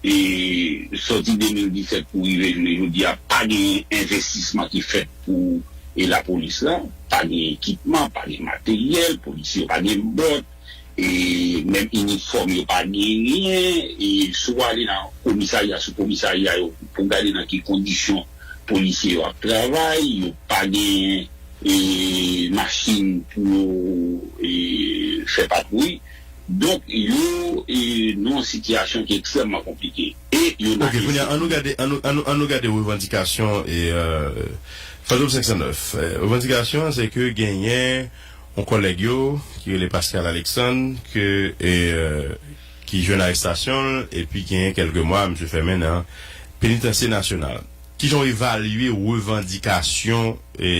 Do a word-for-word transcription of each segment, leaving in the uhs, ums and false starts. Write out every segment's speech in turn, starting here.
e, sòti de mil disèt pou rive jounen jodi a, pa gen envestisman ki fèt pou, e, lapolis la, pa gen ekipman, pa gen materyèl, polisye yo pa gen bòt, e, menm inifòm yo pa genyen, e, si w ale nan komisarya, sou komisarya yo, pou gade nan ki kondisyon polisye yo ap travay, yo pa gen, e, machin pou yo, e, fè patwouy. Donk, yo, e, nan yon sitiyasyon ki ekstrèmman konplike. E yo nan Ok, kounye a, an nou gade, an nou, an nou, an nou gade revandikasyon e, euh, Fantom senk san nèf. Euh, revandikasyon an, se ke genyen yon kòlèg yo, ki rele Pascal Alexandre, ke, e, euh, ki jwenn arestasyon l, epi genyen kèlke mwa, misye fèmen nan Penitansye Nasyonal. Kijan w evalye revandikasyon, e,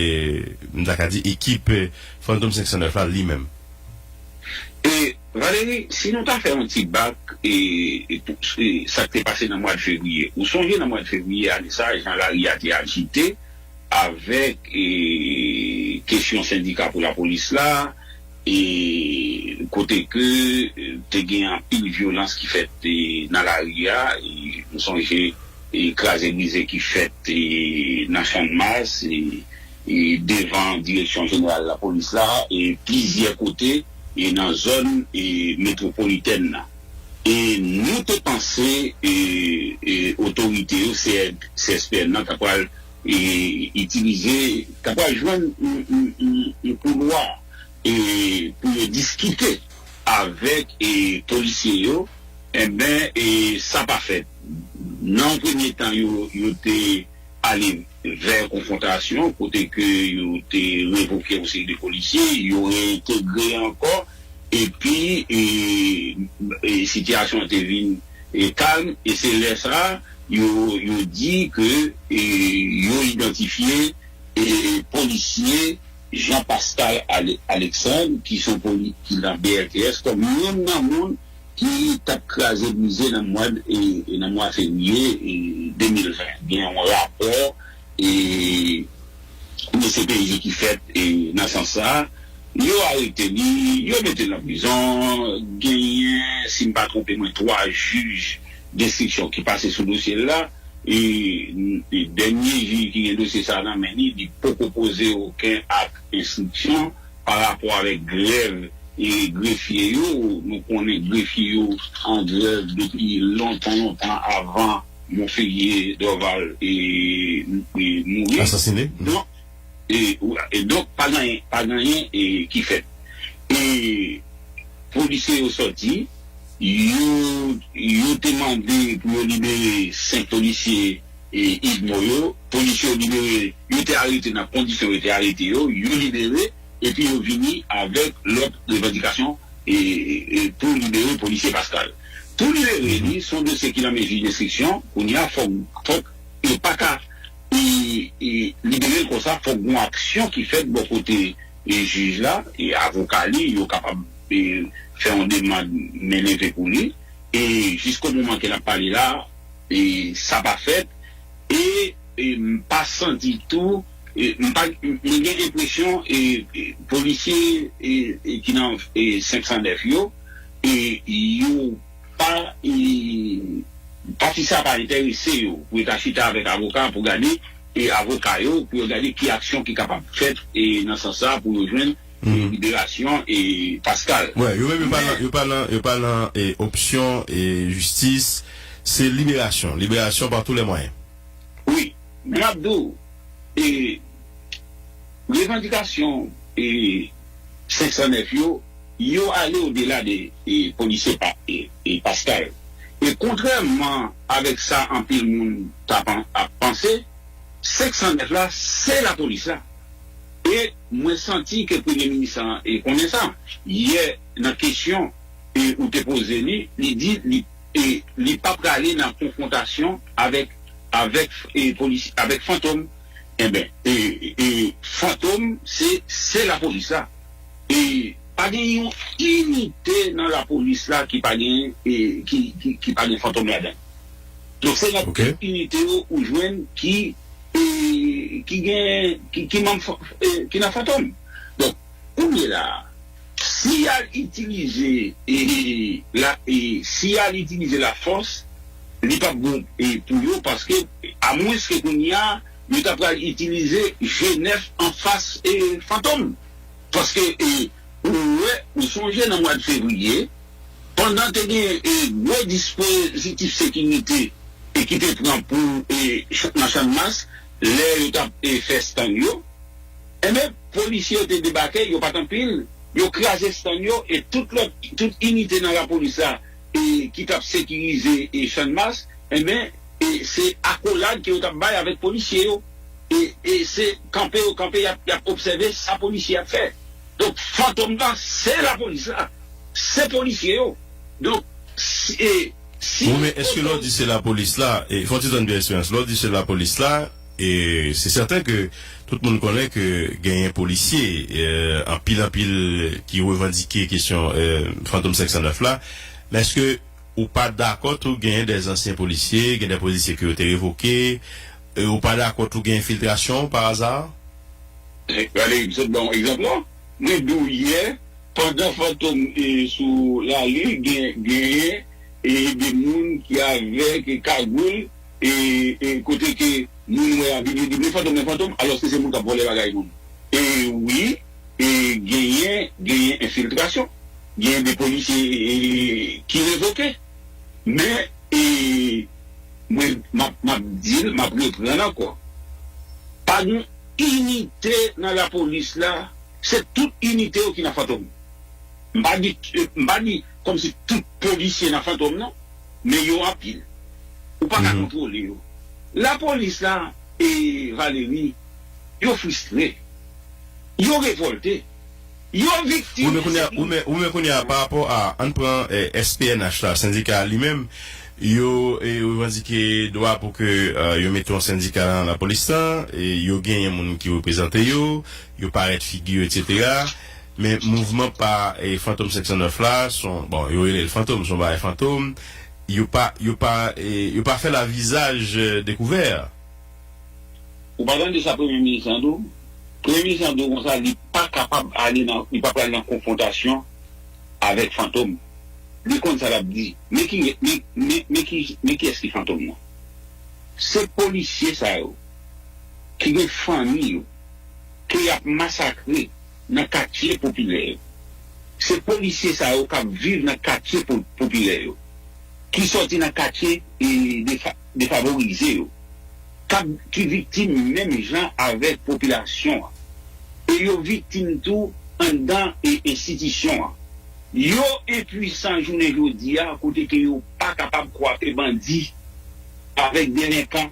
m ta ka di, ekip, e, Fantom senk san nèf la li menm? E, Valéry, si nou ta fè yon ti bak, e, e, pou, e, sa k te pase nan mwa de fevriye. Ou sonje nan mwa de fevriye ane sa a, jan lari a te ajite avèk, e, kesyon sendika pou lapolis la, e, kote ke, e, te gen anpil vyolans ki fèt, e, nan lari a, e, nou sonje, e, kraze brize ki fèt, e, nan Channmas, e, e, devan direksyon jeneral lapolis la, e, plizyè kote, e, nan zòn, e, metwopolitèn nan. E nou te panse, e, e, otorite yo, C S P N nan, ta pral, e, itilize, ta pral jwenn yon, yon, yon, yon koulwa, e, pou yo diskite avèk, e, polisye yo, enben, e, sa pa fèt. Nan yon premye tan, yo, yo te ale vè konfwontasyon, kote ke yo te revoke yon seri de polisye, yo reyentegre ankò, epi, e, e, sitiyasyon an te vin, e, kalm, e se lè sa a, yo, yo di ke, e, yo idantifye, e, polisye Jean Pascal Ale-, Alexandre, ki se yon poli-, ki nan B L T S, kòm youn nan moun ki t ap kraze brize nan mwa, e, e nan mwa fevriye, e, de mil ven. Gen yon rapò, e, de C P J ki fèt, e, nan sans sa a. Yo arete li, yo mete l nan prizon. Genyen, si m pa twonpe mwen, twa jij denstriksyon ki pase sou dosye l la. E, e dènye jij ki gen dosye sa a nan men li, li poko poze okenn ak enstriksyon pa rapò avèk grèv e grefye yo. Nou konnen grefye yo an grèv depi lontan, lontan avan Monferrier Dorval e, e mouri. Asasine. Donk, e, e donk, pa gen, pa gen anyen, e, ki fèt. E polisye yo sòti, yo, yo te mande pou yo libere senk polisye, e, UDMO yo. Polisye yo libere, yo te arete nan kondisyon yo te arete yo, yo libere, epi yo vini avèk lòt revandikasyon, e, e, pou libere polisye Pascal. Pou libere li, se yon dosye ki nan men jij denstriksyon, kounye a, fòk, fòk, e pa ka, e, e, libere l konsa, fòk gen yon aksyon ki fèt bò kote, e, jij la, e avoka li, yo kapab, e, fè yon demann men leve pou li, e jiskomoman ke n ap pale la, e sa pa fèt, e, e m pa santi tou, e m pa, m gen enpresyon, e, e polisye, e, e ki nan, e senk san nèf yo, e yo pa, e pati sa pa enterese yo pou yo ta chita avèk avoka pou gade, e avoka yo, pou yo gade ki aksyon ki kapab fèt, e nan sans sa pou yo jwenn, e liberasyon, e Pascal. Wè, yo menm yo pa nan, yo pa nan, yo pa nan, e opsyon, e jistis, se liberasyon, liberasyon pa tou lè mwayen. Wi, men m ap di w, e revandikasyon, e senk san nèf yo, yo ale odela de, e polisye pa, e, e Pascal. E kontrèman avèk sa anpil moun ta pan-, ap panse, senk san nèf la, se lapolis la. E mwen santi ke premye minis lan, e, konnen sa. Yè, nan kesyon, e, ou te poze li, li di li, e, li p ap prale nan konfwontasyon avèk, avèk, e, polis, avèk Fantom. Enben, e, e, Fantom, se, se lapolis la. E pa gen yon inite nan lapolis la ki pa gen, e, ki, ki, ki pa gen Fantom ladan. Donk, se nan tout inite yo ou jwenn ki, e, ki gen, ki, ki manm Fa-, e, ki nan Fantom. Donk, kounye la a, si y al itilize, e, la, e, si y al itilize lafòs, li p ap bon e, pou yo, paske amwenske kounye a, yo ta pral itilize G nèf anfas e, Fantom. Paske e, ou wè, ou sonje nan mwa fevriye, pandan te gen e, gwo dispozitif sekirite e ki te pran pou e, ch- nan Channmas, lè yo t ap e, fè stand yo, enben, polisye yo te debake, yo pa t anpil, yo kraze stand yo e tout lòt, tout inite nan lapolis la e, ki t ap sekirize e, Channmas, enben, e, se akolad ke yo t ap bay avèk polisye yo. E, e se kanpe yo kanpe, y ap, y ap obsève sa polisye ap fè. Donk, Fantom la, se lapolis la, se polisye yo. Donk, si, e, si Wi, men èske lè w di se lapolis la, e, fò w ti tann byen esperyans, lè w di se lapolis la, e se sèten ke tout moun konnen ke genyen polisye, e, anpil, anpil ki revandike kesyon e, Fantom senk san nèf la, men èske ou pa dakò tou genyen de zansyen polisye, gen de polisye ke yo te revoke, e ou pa dakò tou gen enfiltrasyon pa aza? Gade, m sot ba w egzanp la. Mwen di w yè, pandan Fantom e, sou lari, gen, genyen e, de moun ki avèk e, kagoul e, e kote ke moun wè a vin yo di, men Fantom, men Fantom, alòske se moun k ap vòlè bagay moun. E wi, e genyen, genyen enfiltrasyon. Genyen de polisye e, ki revoke. Men, e, mwen, m ap, m ap di l, m ap reprann ankò. Pa gen inite nan lapolis la, se tout inite yo ki nan Fantom. M pa di, m pa di kòmsi tout polisye nan Fantom, non, men yo anpil. Ou pa ka Mhm. kontwole yo. Lapolis la, e Valery, yo fristre. Yo revòlte. Yo viktim Ou men kounye a, ou men, ou men kounye a, pa rapò a, ann pran eh, S P N H la, sendika a li menm, yo eh, revandike dwa pou ke eh, yo mete yon sendika nan lapolis lan, e yo genyen moun ki reprezante yo, yo parèt figi yo, etsetera. Men mouvman pa eh, Fantom senk san nèf la, son, bon, yo rele l Fantom, son bagay Fantom, yo pa, yo pa, eh, yo pa fè l a vizaj eh, dekouvè. Ou pa tande sa Premye Minis lan di w? Premye Minis lan di w konsa, li pa kapab ale nan, li pa pral nan konfwontasyon avèk Fantom. Li konn sa l ap di. Men ki, men, men, men ki, men kiyès ki Fantom nan? Se polisye sa yo, ki gen fanmi yo, ke y ap masakre nan katye popilè yo. Se polisye sa yo k ap viv nan katye po- popilè yo, ki sòti nan katye e, defa- defavorize yo, k ap, ki viktim menm jan avèk popilasyon an. E yo viktim tou anndan e, enstitisyon an. Yo enpwisan jounen jodi a, kote ke yo pa kapab kwape bandi avèk delenkan.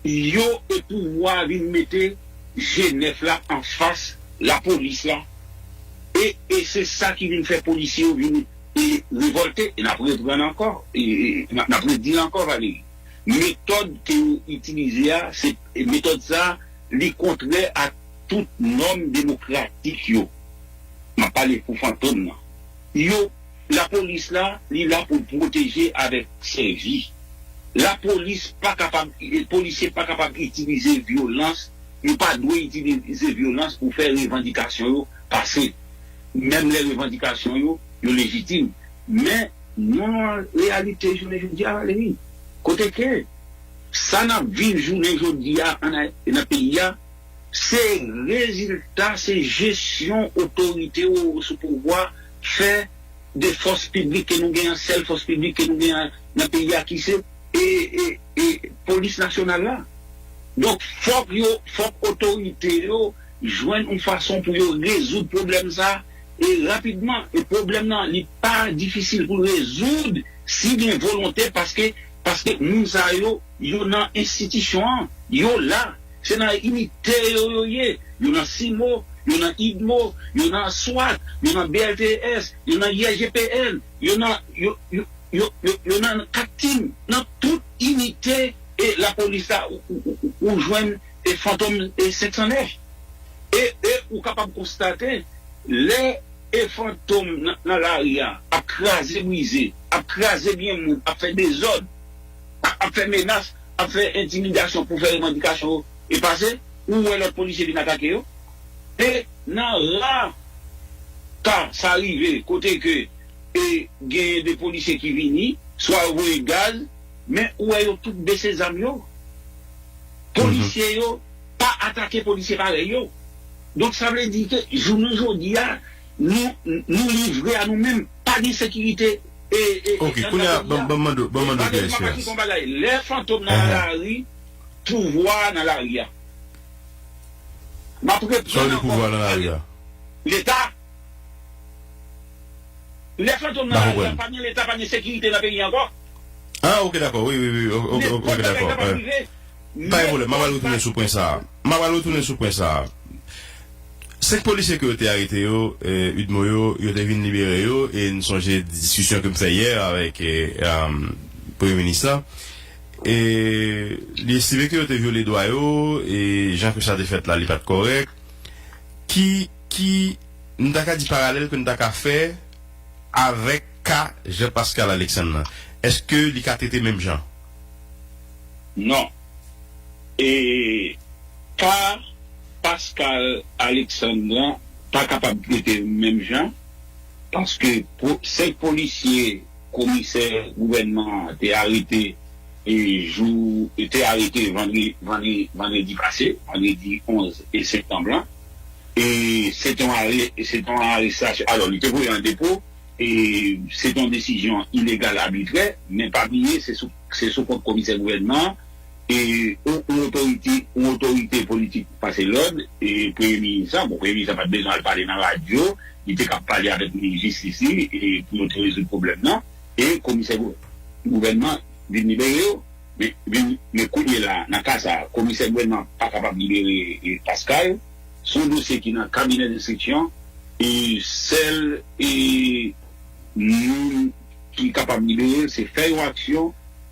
Yo e pouvwa a vin mete G nèf la anfas lapolis la. E, e se sa ki vin fè polisye yo vin e, revòlte. E n ap reprann ankò, e, e, n ap, n ap redi l ankò, Valery. Metòd ke yo itilize a, se e, metòd sa, li kontrè a tout nòm demokratik yo. M ap pale pou Fantom nan. Yo, lapolis la, li la pou l pwoteje avèk sèvi. Lapolis pa kapab, polisye pa kapab itilize vyolans, yo pa dwe itilize vyolans pou fè revandikasyon yo pase. Menm lè revandikasyon yo, yo lejitim. Men, nou nan reyalite jounen jodi a, Valery. Kote ke sa n ap viv jounen jodi a an Ay- nan peyi a, se rezilta, se jesyon otorite yo sou pouvwa fè de fòs piblik ke nou gen an, sèl fòs piblik ke nou gen an nan peyi a ki se e, e, e, polis nasyonal la. Donk, fòk yo, fòk otorite yo jwenn yon fason pou yo rezoud pwoblèm sa e rapidman. E pwoblèm nan, li pa difisil pou rezoud si gen volonte, paske, paske moun sa yo, yo nan enstitisyon an, yo la. Se nan inite yo yo ye. Yo nan CIMO, yo nan IDMO, yo nan swat, yo nan BLTS, yo nan ISGPN, yo nan, yo, yo, yo, yo, yo nan kat tim, nan tout inite e lapolis la, ou, ou, ou, ou jwenn e Fantom e senk san nèf. E, e ou kapab konstate, lè e Fantom nan, nan lari a ap kraze brize, ap kraze byen moun, ap fè dezòd, ap, ap fè menas, ap fè entimidasyon pou fè revandikasyon yo e pase, ou wè lòt polisye vin atake yo. E nan ra ka sa rive, kote ke e genyen de polisye ki vini, swa yo voye gaz, men ou wè yo tout bese zam yo. Polisye yo pa atake polisye parèy yo. Donk, sa vle di ke jounen jodi a, nou, nou livre a nou menm, pa gen sekirite. E, e, e, ok, kounye a, ban m mande w, ban m mande w, P S P S. Lè Fantom nan lari, pouvwa a nan lari a. M ap reprann ankò. Sa w di pouvwa nan lari a? Leta. Lè Fantom nan lari a, pa gen Leta, pa gen sekirite nan peyi ankò. Ah, ok, dakò. Wi, wi, wi. Ok, ok, ok, dakò. Pa gen pwoblèm, m ap al retounen sou pwen sa a. M ap al retounen sou pwen sa a. Senk polisye ke yo te arete yo, eh, UDMO yo, yo te vin libere yo, e n sonje diskisyon ke m fè yè avèk, eh, um, premye minis la. E li estime ke yo te vyole dwa yo, e jan ke sa te fèt la, li pa t kòrèk. Ki, ki, n ta ka di paralèl ke n ta ka fè avèk ka Jean Pascal Alexandre nan? Èske li ka trete menm jan? Non. E ka Pascal Alexandre nan pa kapab trete menm jan, paske po-, senk polisye komisè gouvènman an te arete, e jou, te arete vandre-, vandre-, vandredi pase, vandredi onz e septanm lan. E se te yon are-, se te yon arestasyon. Alò, li te voye an depo, e se te yon desizyon ilegal, abitrè, men pa bliye, se sou, se sou kont komisè gouvènman an, e yon, yon otorite, yon otorite politik pase lòd, e premye minis la, bon, premye minis la pa t bezwen al pale nan radyo, li te kab pale avèk minis jistis li, e pou yo te rezoud pwoblèm nan, e komisè gou-, gouvènman vin libere yo. Men, men, men kounye la, nan ka sa a, komisè gouvènman pa kapab libere, e, Pascal. Se yon dosye ki nan kabinè denstriksyon, e sèl, e, moun ki kapab libere l, se fè yon aksyon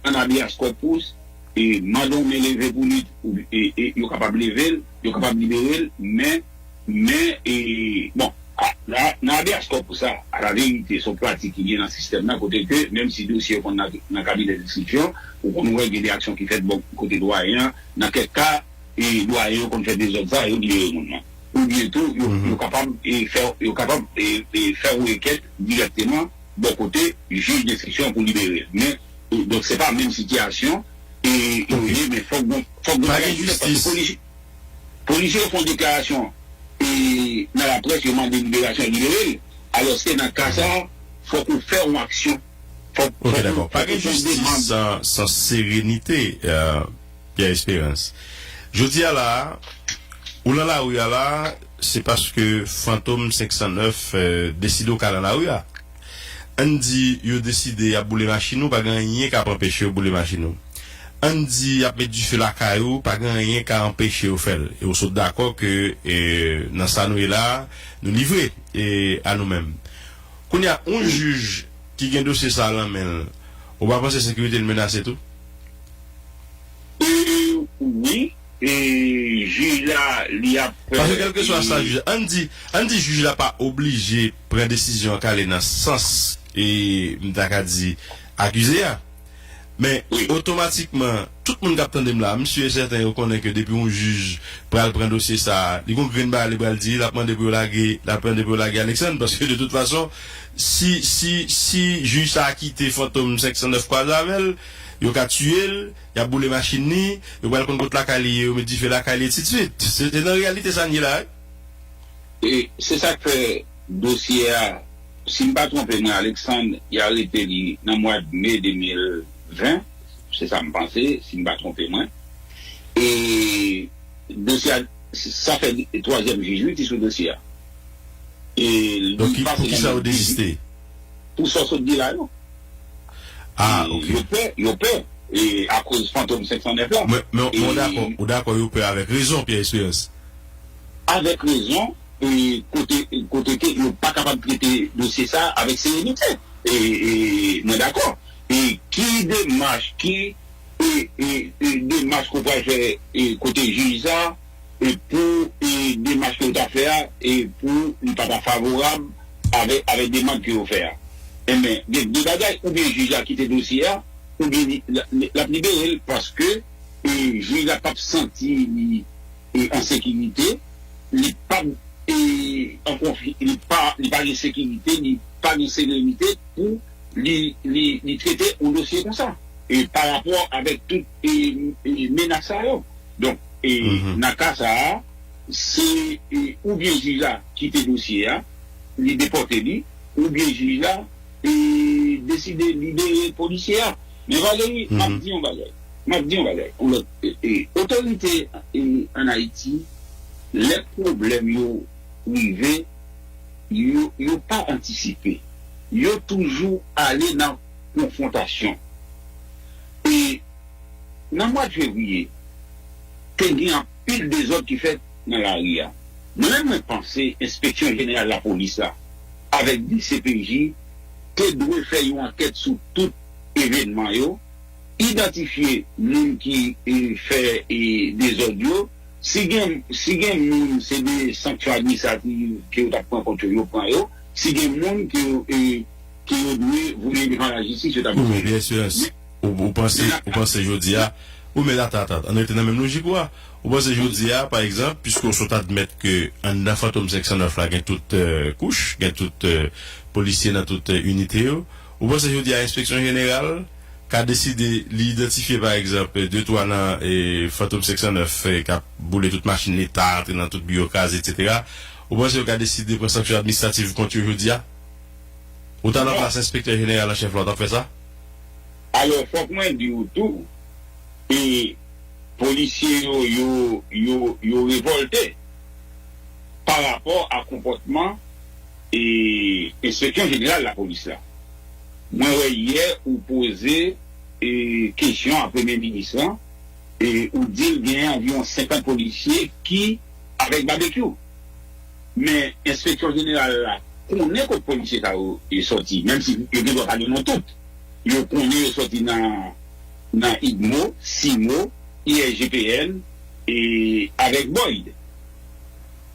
an habeas corpus, e mande yon men leve pou li, ou, e, e yo kapab leve l, yo kapab libere l, men, men, e, bon, a, la, nan habeas corpus sa, a la verite, se yon pratik ki gen nan sistèm nan, kote ke, menm si dosye yo konn nan, nan kabinè denstriksyon, ou konn wè gen de aksyon ki fèt bò kote dwayen an, nan kèk ka, e dwayen yo konn fè dezòd sa, yo libere moun nan. Oubyen tou, yo, yo kapab, e, fè, yo kapab, e, e, fè yon rekèt dirèkteman bò kote jij denstriksyon pou libere l. Men, e, donk, se pa menm sitiyasyon, e, e, men fòk gon, fòk gon bagay ki fèt, paske polisye, polisye yo fè yon deklarasyon, e, nan laprès, yo mande liberasyon, libere l. Alòske nan ka sa a, fòk ou fè yon aksyon. Fòk, fòk ou, fòk ou fè yon demann. Ok, dakò. Pa gen jistis san, san serenite, e, Pierre Espérance. Jodi a la a, ou nan lari a la a, se paske Fantom senk san nèf, eh, deside w ka nan lari a. Ann di yo deside y ap boule machin ou, pa gen anyen k ap anpeche yo boule machin ou. Ann di y ap met dife lakay ou, pa gen anyen k ap anpeche yo fè l. E ou sot dakò ke, eh, nan sa nou ye la a, nou livre, eh, a nou menm. Kounye a, yon jij ki gen dosye sa a nan men l, ou pa panse sekirite l menase tou? E, wi, e, jij la, li ap, paske kèlkeswa sa, e, jij la, ann di, ann di jij la pa oblije pran desizyon an k ale nan sans, e, m ta ka di, akize a. Men, wi, otomatikman, tout moun k ap tande m la, m si e sèten yo konnen ke depi yon jij pral pran dosye sa a, li gon grenn bagay li pral di, l ap mande pou yo lage, l ap mande pou yo lage Alexandre, paske de tout fason, si, si, si jij sa a kite Fantom senk san nèf kwaze avè l, yo ka tiye l, y ap boule machin li, yo pral konn kot lakay li ye, yo met dife lakay li, etsidsuit. Se, se nan reyalite sa n ye la, wi. E se sa k fè dosye a, si m pa twonpe mwen, Alexandre, y arete li nan mwa me de mil ven, se sa m panse, si m pa twonpe mwen. E dosye a, sa fè twazyèm jij, wi, ki sou dosye a. E li pase nan mwa de mil dizuit. Donk, ki, pou ki sa yo deziste? Pou sa w sot di la yo. Ah, e ok. Yo pè, yo pè, e akoz Fantom senk san nèf la. Men, men, men w dakò, ou dakò yo pè avèk rezon, Pierre Espérance? Avèk rezon, e kote, kote ke yo pa kapab trete dosye sa a avèk serenite. E, e mwen dakò. E ki demach, ki, e, e, e demach ke w pral fè, e kote jij sa, e pou, e demach ke w ta fè a, e pou li pa ta favorab avèk, avèk demann ke yo fè a. Enben, gen de bagay, oubyen jij la kite dosye a, oubyen li, l, l, l ap libere l, paske, e jij la p ap santi li, e, an sekirite, li p ap, e, an konfi-, li pa, li pa gen sekirite, li pa gen serenite pou li, li, li trete yon dosye konsa. e, pa rapò avèk tout, e, e, menas sa yo. Donk, e, nan ka sa a, se, e, oubyen jij la kite dosye a, li depòte li, oubyen jij la, e, deside libere polisye a. Men Valery, m ap di yon bagay. M ap di yon bagay. Yon lòt, e, e, otorite, e, ann Ayiti, lè pwoblèm yo rive, yo, yo pa antisipe. Yo toujou ale nan konfwontasyon. E nan mwa fevriye, te gen anpil dezòd ki fèt nan lari a. Mwen menm, mwen panse Enspeksyon Jeneral Lapolis la, avèk D C P J, te dwe fè yon ankèt sou tout evènman yo, idantifye moun ki, e, fè, e, dezòd yo. Si gen, si gen moun, se de sanksyon administrativ ke yo t ap pran kont yo, yo pran yo. Si gen moun ke yo, e, ke yo dwe voye devan lajistis, yo t ap voye. Wi, men byen si, ou, ou panse, ou panse jodi a, wi, men atann, atann, ann rete nan menm lojik ou a. Ou panse jodi a, pa egzanp, piske w sot admèt ke anndan Fantom senk san nèf la gen tout, e, kouch, gen tout, e, polisye nan tout, e, inite yo, ou panse jodi a Enspeksyon Jeneral ka deside li idantifye, pa egzanp, de twa nan, e, Fantom senk san nèf, e, k ap boule tout machin Leta, antre nan tout biwo kraze, etsetera. Ou panse yo ka deside pran sanksyon administrativ kont yo jodi a? Ou ta nan plas Enspektè Jeneral an chèf la, w t ap fè sa? Alò, fòk mwen di w tou, e, polisye yo, yo, yo, yo revòlte pa rapò a konpòtman, e, Enspeksyon Jeneral Lapolis la. Mwen wè yè ou poze, e, kesyon a Premye Minis lan, e, ou di l gen anviwon senkant polisye ki avèk Babekyou. Men Enspeksyon Jeneral la konnen kot polisye sa yo, e, sòti, menm si yo gen dwa pa gen non tout. Yo konnen yo sòti nan, nan IGMO, CIMO, I S G P N, e, avèk Boyd.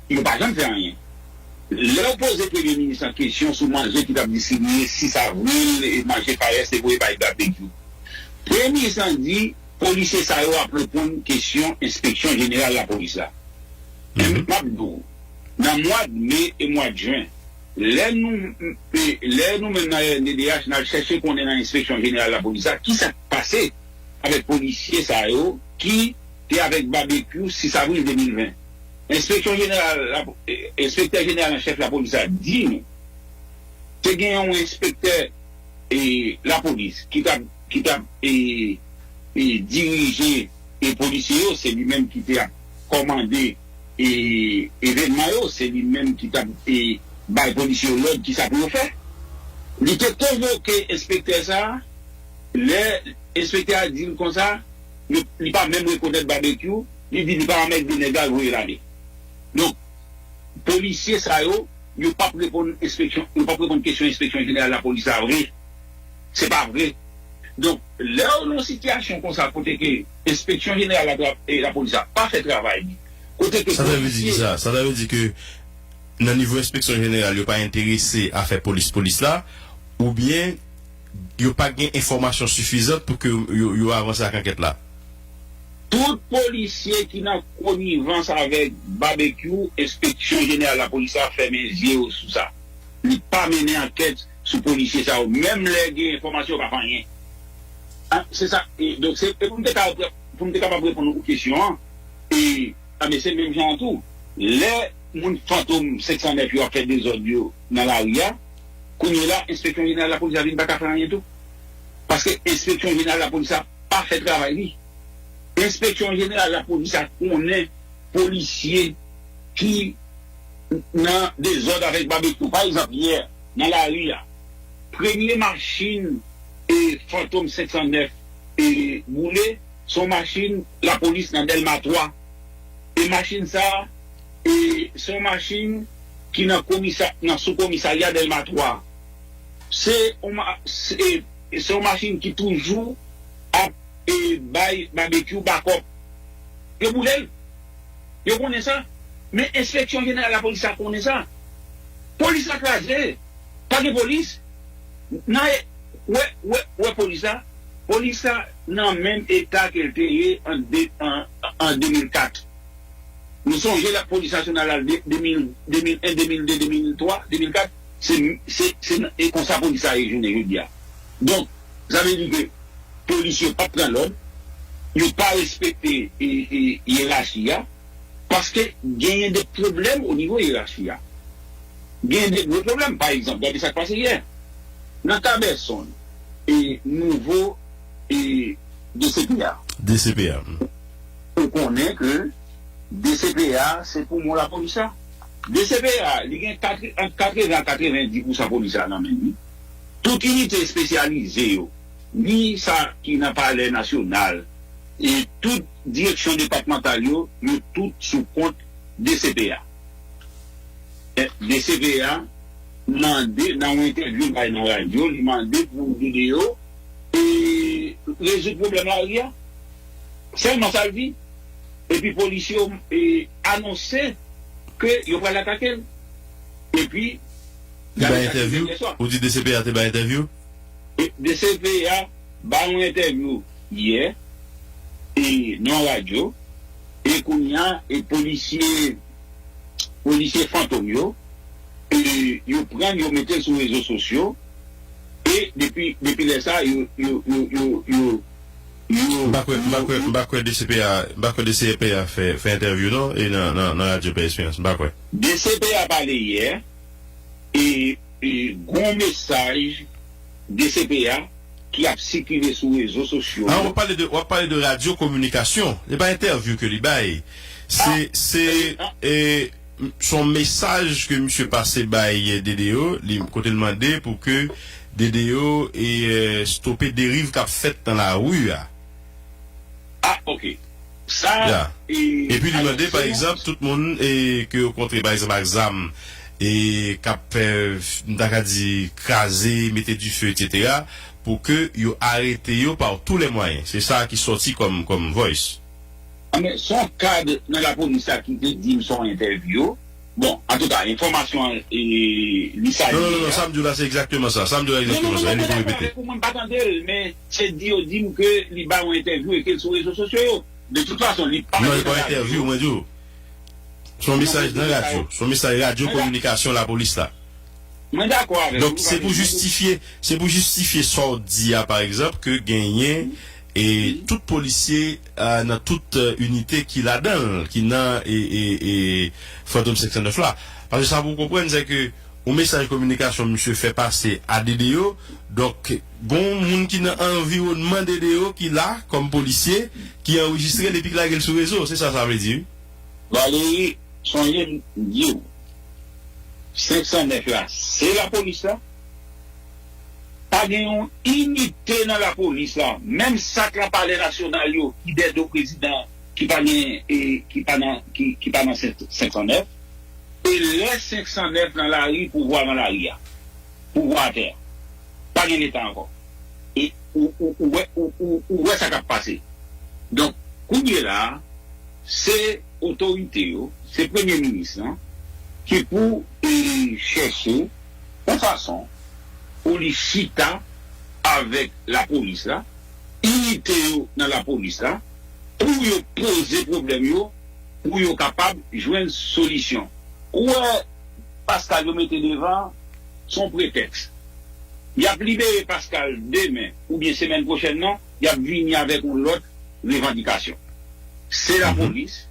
Yo pa janm fè anyen. Lè w poze Premye Minis lan kesyon sou manje ki t ap distribiye sis avril, e, manje Fayès te voye bay Babekyou, Premye Minis lan di polisye sa yo ap reponn kesyon Enspeksyon Jeneral Lapolis la. Men m ap di w, nan mwa me e mwa jen, lè nou, e, lè nou menm nan R N D D H, n al chèche konnen nan Enspeksyon Jeneral Lapolis la, ki sa k pase avèk polisye sa yo ki te avèk Babekyou sis avril de mil ven. Enspeksyon Jeneral, la, e, Enspektè Jeneral an chèf Lapolis la di nou, te gen yon enspektè, e, lapolis ki t ap, ki t ap, e, e, dirije, e, polisye yo, se li menm ki te ap kòmande, e, evènman yo, se li menm ki t ap, e, bay polisye yo lòd kisa pou yo fè. Li te konvoke enspektè sa a, lè enspektè a di l konsa, li, li pa menm rekonèt Babekyou, li di li pa anmègde nèg la, l voye l ale. Donk, polisye sa yo, yo p ap reponn enspeksyon, yo p ap reponn kesyon Enspeksyon Jeneral Lapolis la vre. Se pa vre. Donk, lè w nan yon sitiyasyon konsa kote ke Enspeksyon Jeneral la, e, Lapolis la pa fè travay li, kote ke polisye. Sa ta vle di ki sa? Sa ta vle di ke nan nivo Enspeksyon Jeneral, yo pa enterese a fè polis polis la, oubyen yo pa gen enfòmasyon sifizan pou ke yo, yo avanse ak ankèt la? Tout polisye ki nan konivans avèk Babekyou, Enspeksyon Jeneral Lapolis la fèmen zye yo sou sa. Li pa mennen ankèt sou polisye sa yo. Menm lè gen enfòmasyon, yo pa fè anyen. A, se sa. E, donk, se, e pou m te ka, pou m te kapab reponn ou kesyon an, e, a, men se menm jan an tou. Lè moun Fantom senk san nèf yo ap fè dezòd yo nan lari a, kounye la, Enspeksyon Jeneral Lapolis la vin pa ka fè anyen tou. Paske Enspeksyon Jeneral Lapolis la pa fè travay li. Enspeksyon Jeneral Lapolis la konnen polisye ki nan dezòd avèk Babekyou. Pa egzanp, yè, nan lari a, premye machin, e, Fantom senk san nèf, e, boule, se yon machin lapolis nan Dèlma twa. E machin sa a, e, se yon machin ki nan komisa-, nan sou komisarya Dèlma twa. Se yon ma-, se, se yon machin ki toujou ap, e, bay Babekyou bakòp. Yo boule l. Yo konnen sa. Men Enspeksyon Jeneral Lapolis la konnen sa. Polis la kraze. Pa gen polis. Nan e-, wè, wè, wè polis la. Polis la nan menm eta ke l te ye an de, an, an de mil kat. Nou sonje la polis nasyonal la, de, de mil, de mil en, de mil de, de mil twa, de mil kat, se, se, se, e konsa polis la ye jounen jodi a. Donk, sa vle di ke polis yo p ap pran lòd, yo pa respekte e, e, yerachi a, paske genyen de pwoblèm o nivo yerachi a. Genyen de gwo pwoblèm. Pa egzanp, gade sa k pase yè. Nan Kabèsonn, e nouvo e D C P A. D C P A. Ou konnen ke D C P A se poumon lapolis la. D C P A, li gen ant katreven a katrevenndis pousan polis la nan men li. Tout inite espesyalize yo, ni sa ki nan Palè Nasyonal, e tout direksyon depatmantal yo, yo tout sou kont D C P A. D C P A mande, nan yon entèvyou l bay nan radyo, li mande pou D D O e, rezoud pwoblèm lari a. Sèlman sa l di. Epi polis yo e, anonse ke yo pral atake l. Epi, li bay entèvyou? Ou di D C P A te bay entèvyou? D C P A bay yon entèvyou yè e, nan radyo. E kounye a, e polisye, polisye fantom yo, e yo pran l, yo mete l sou rezo sosyo. E depi, depi lè sa, yo, yo, yo, yo, yo, yo, M pa kwè, m pa kwè, m pa kwè D C P A, m pa kwè D C P A fè, fè entèvyou non, e nan, nan, nan radyo Pè Esperans, m pa kwè. D C P A pale yè, e, e gon mesaj D C P A ki ap sikile sou rezo sosyo. Ah, w ap pale de, w ap pale de radyo kominikasyon. Se pa entèvyou ke li bay. Se, se, e, m- se yon mesaj ke misye pase bay D D O, li, kote l mande pou ke D D O e, e, stope deriv k ap fèt nan lari a. Ah, ok. Sa, Ya. e, Epi li alò, mande, pa sèlman egzanp, tout moun e, ke yo kontre, pa egzanp, ak zam, e k ap fè, m ta ka di, kraze, mete dife, etsetera, pou ke yo arete yo pa tous les moyens. Se sa ki sòti kòm, kòm voice. Ah, men, se yon kad nan lapolis la ki te di m se yon entèvyou. Bon, antouka, enfòmasyon an, e, li sa Non, non, li non, non, ye a. Sa m di w la, se egzakteman sa. Sa m di w la, Non, non, egzakteman non, sa. E li non, pou non, repete. Pou mwen, m pa tande l, men se di yo di m ke li ba yon entèvyou e ke l sou rezo sosyo yo. De tout fason, li pa Non, li pa yon entèvyou, mwen di w. Se yon mesaj nan radyo. Se yon mesaj radyo kominikasyon lapolis la. Mwen dakò avè w. Donk, se pou jistifye, se pou jistifye sa w di a, pa egzanp, ke genyen e tout polisye a, nan tout e, inite ki ladan l, ki nan e, e, e, Fantom senk san nèf la. Paske sa pou w konprann, se ke yon mesaj kominikasyon misye fè pase a D D O, donk, gon moun ki nan anviwònman D D O ki la, kòm polisye, ki anrejistre l epi ki lage l sou rezo. Se sa sa vle di, wi. Valery, sonje m di w, senk san nèf la, se lapolis la. Pa gen yon inite nan lapolis la, menm sa k nan Palè Nasyonal yo, ki dèyè do prezidan, ki pa gen, e, ki pa nan, ki, ki pa nan senk san nèf. E lè senk san nèf nan lari, pouvwa nan lari a. Pouvwa atè a. Pa gen Leta ankò. E ou, ou, ou wè, ou, ou, ou wè sa k ap pase. Donk, kounye la a, se otorite yo, se premye minis lan, ki pou, e, chèche yon fason pou li chita avèk lapolis la, inite yo nan lapolis la, pou yo poze pwoblèm yo, pou yo kapab jwenn solisyon. Ou wè, Pascal yo mete devan, se yon pretèks. Y ap libere Pascal demen oubyen semèn pwochèn nan, y ap vini avèk yon lòt revandikasyon. Se lapolis,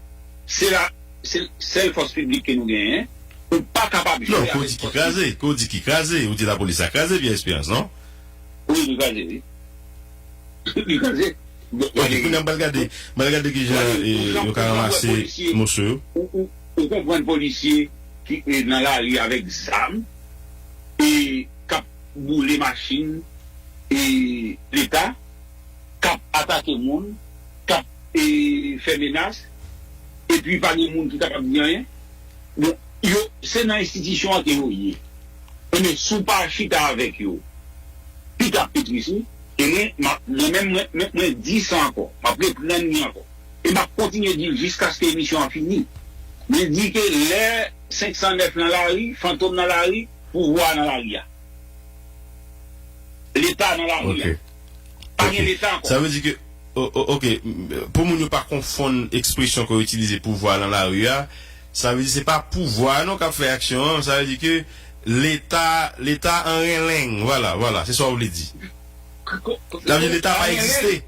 se la, se sèl fòs piblik ke nou genyen. Ou pa kapab Non, jere ke w avèk di ki fòs piblik. Kraze, ke w di ki kraze, ou di lapolis la kraze, Pierre Espérance, non? Wi, li kraze, wi. Li kraze. Bon, Ok, kounye a m pral gade, m pral gade kijan Gade, e, ou jan, yo ka ou jan wè ranmase polisye, moso yo. ou, ou, ou konprann polisye ki e, nan lari avèk zam e k ap boule machin e Leta, k ap atake moun, k ap e, fè menas, epi pa gen moun ki kapab di anyen. Bon, yo, se nan enstitisyon an ke yo ye. Ebyen, si w pa chita avèk yo, pita pi tris, wi. E mwen, m ap, mwen menm, mwen, mwen, mwen di sa ankò. M ap reprann li ankò. E m ap kontinye di l jiskaske emisyon an fini. Mwen di ke lè senk san nèf nan lari, Fantom nan lari, pouvwa a nan lari a. Leta nan lari a. Ok. Pa gen Ok. Leta ankò. Sa vle di ke, o- o- ok, m- pou moun yo pa konfonn ekspresyon ke w itilize, pouvwa nan lari a, sa vle di se pa pouvwa a non k ap fè aksyon an, sa vle di ke Leta, Leta an renleng, vwala, vwala, se sa w vle di. Sa vle di Leta pa egziste.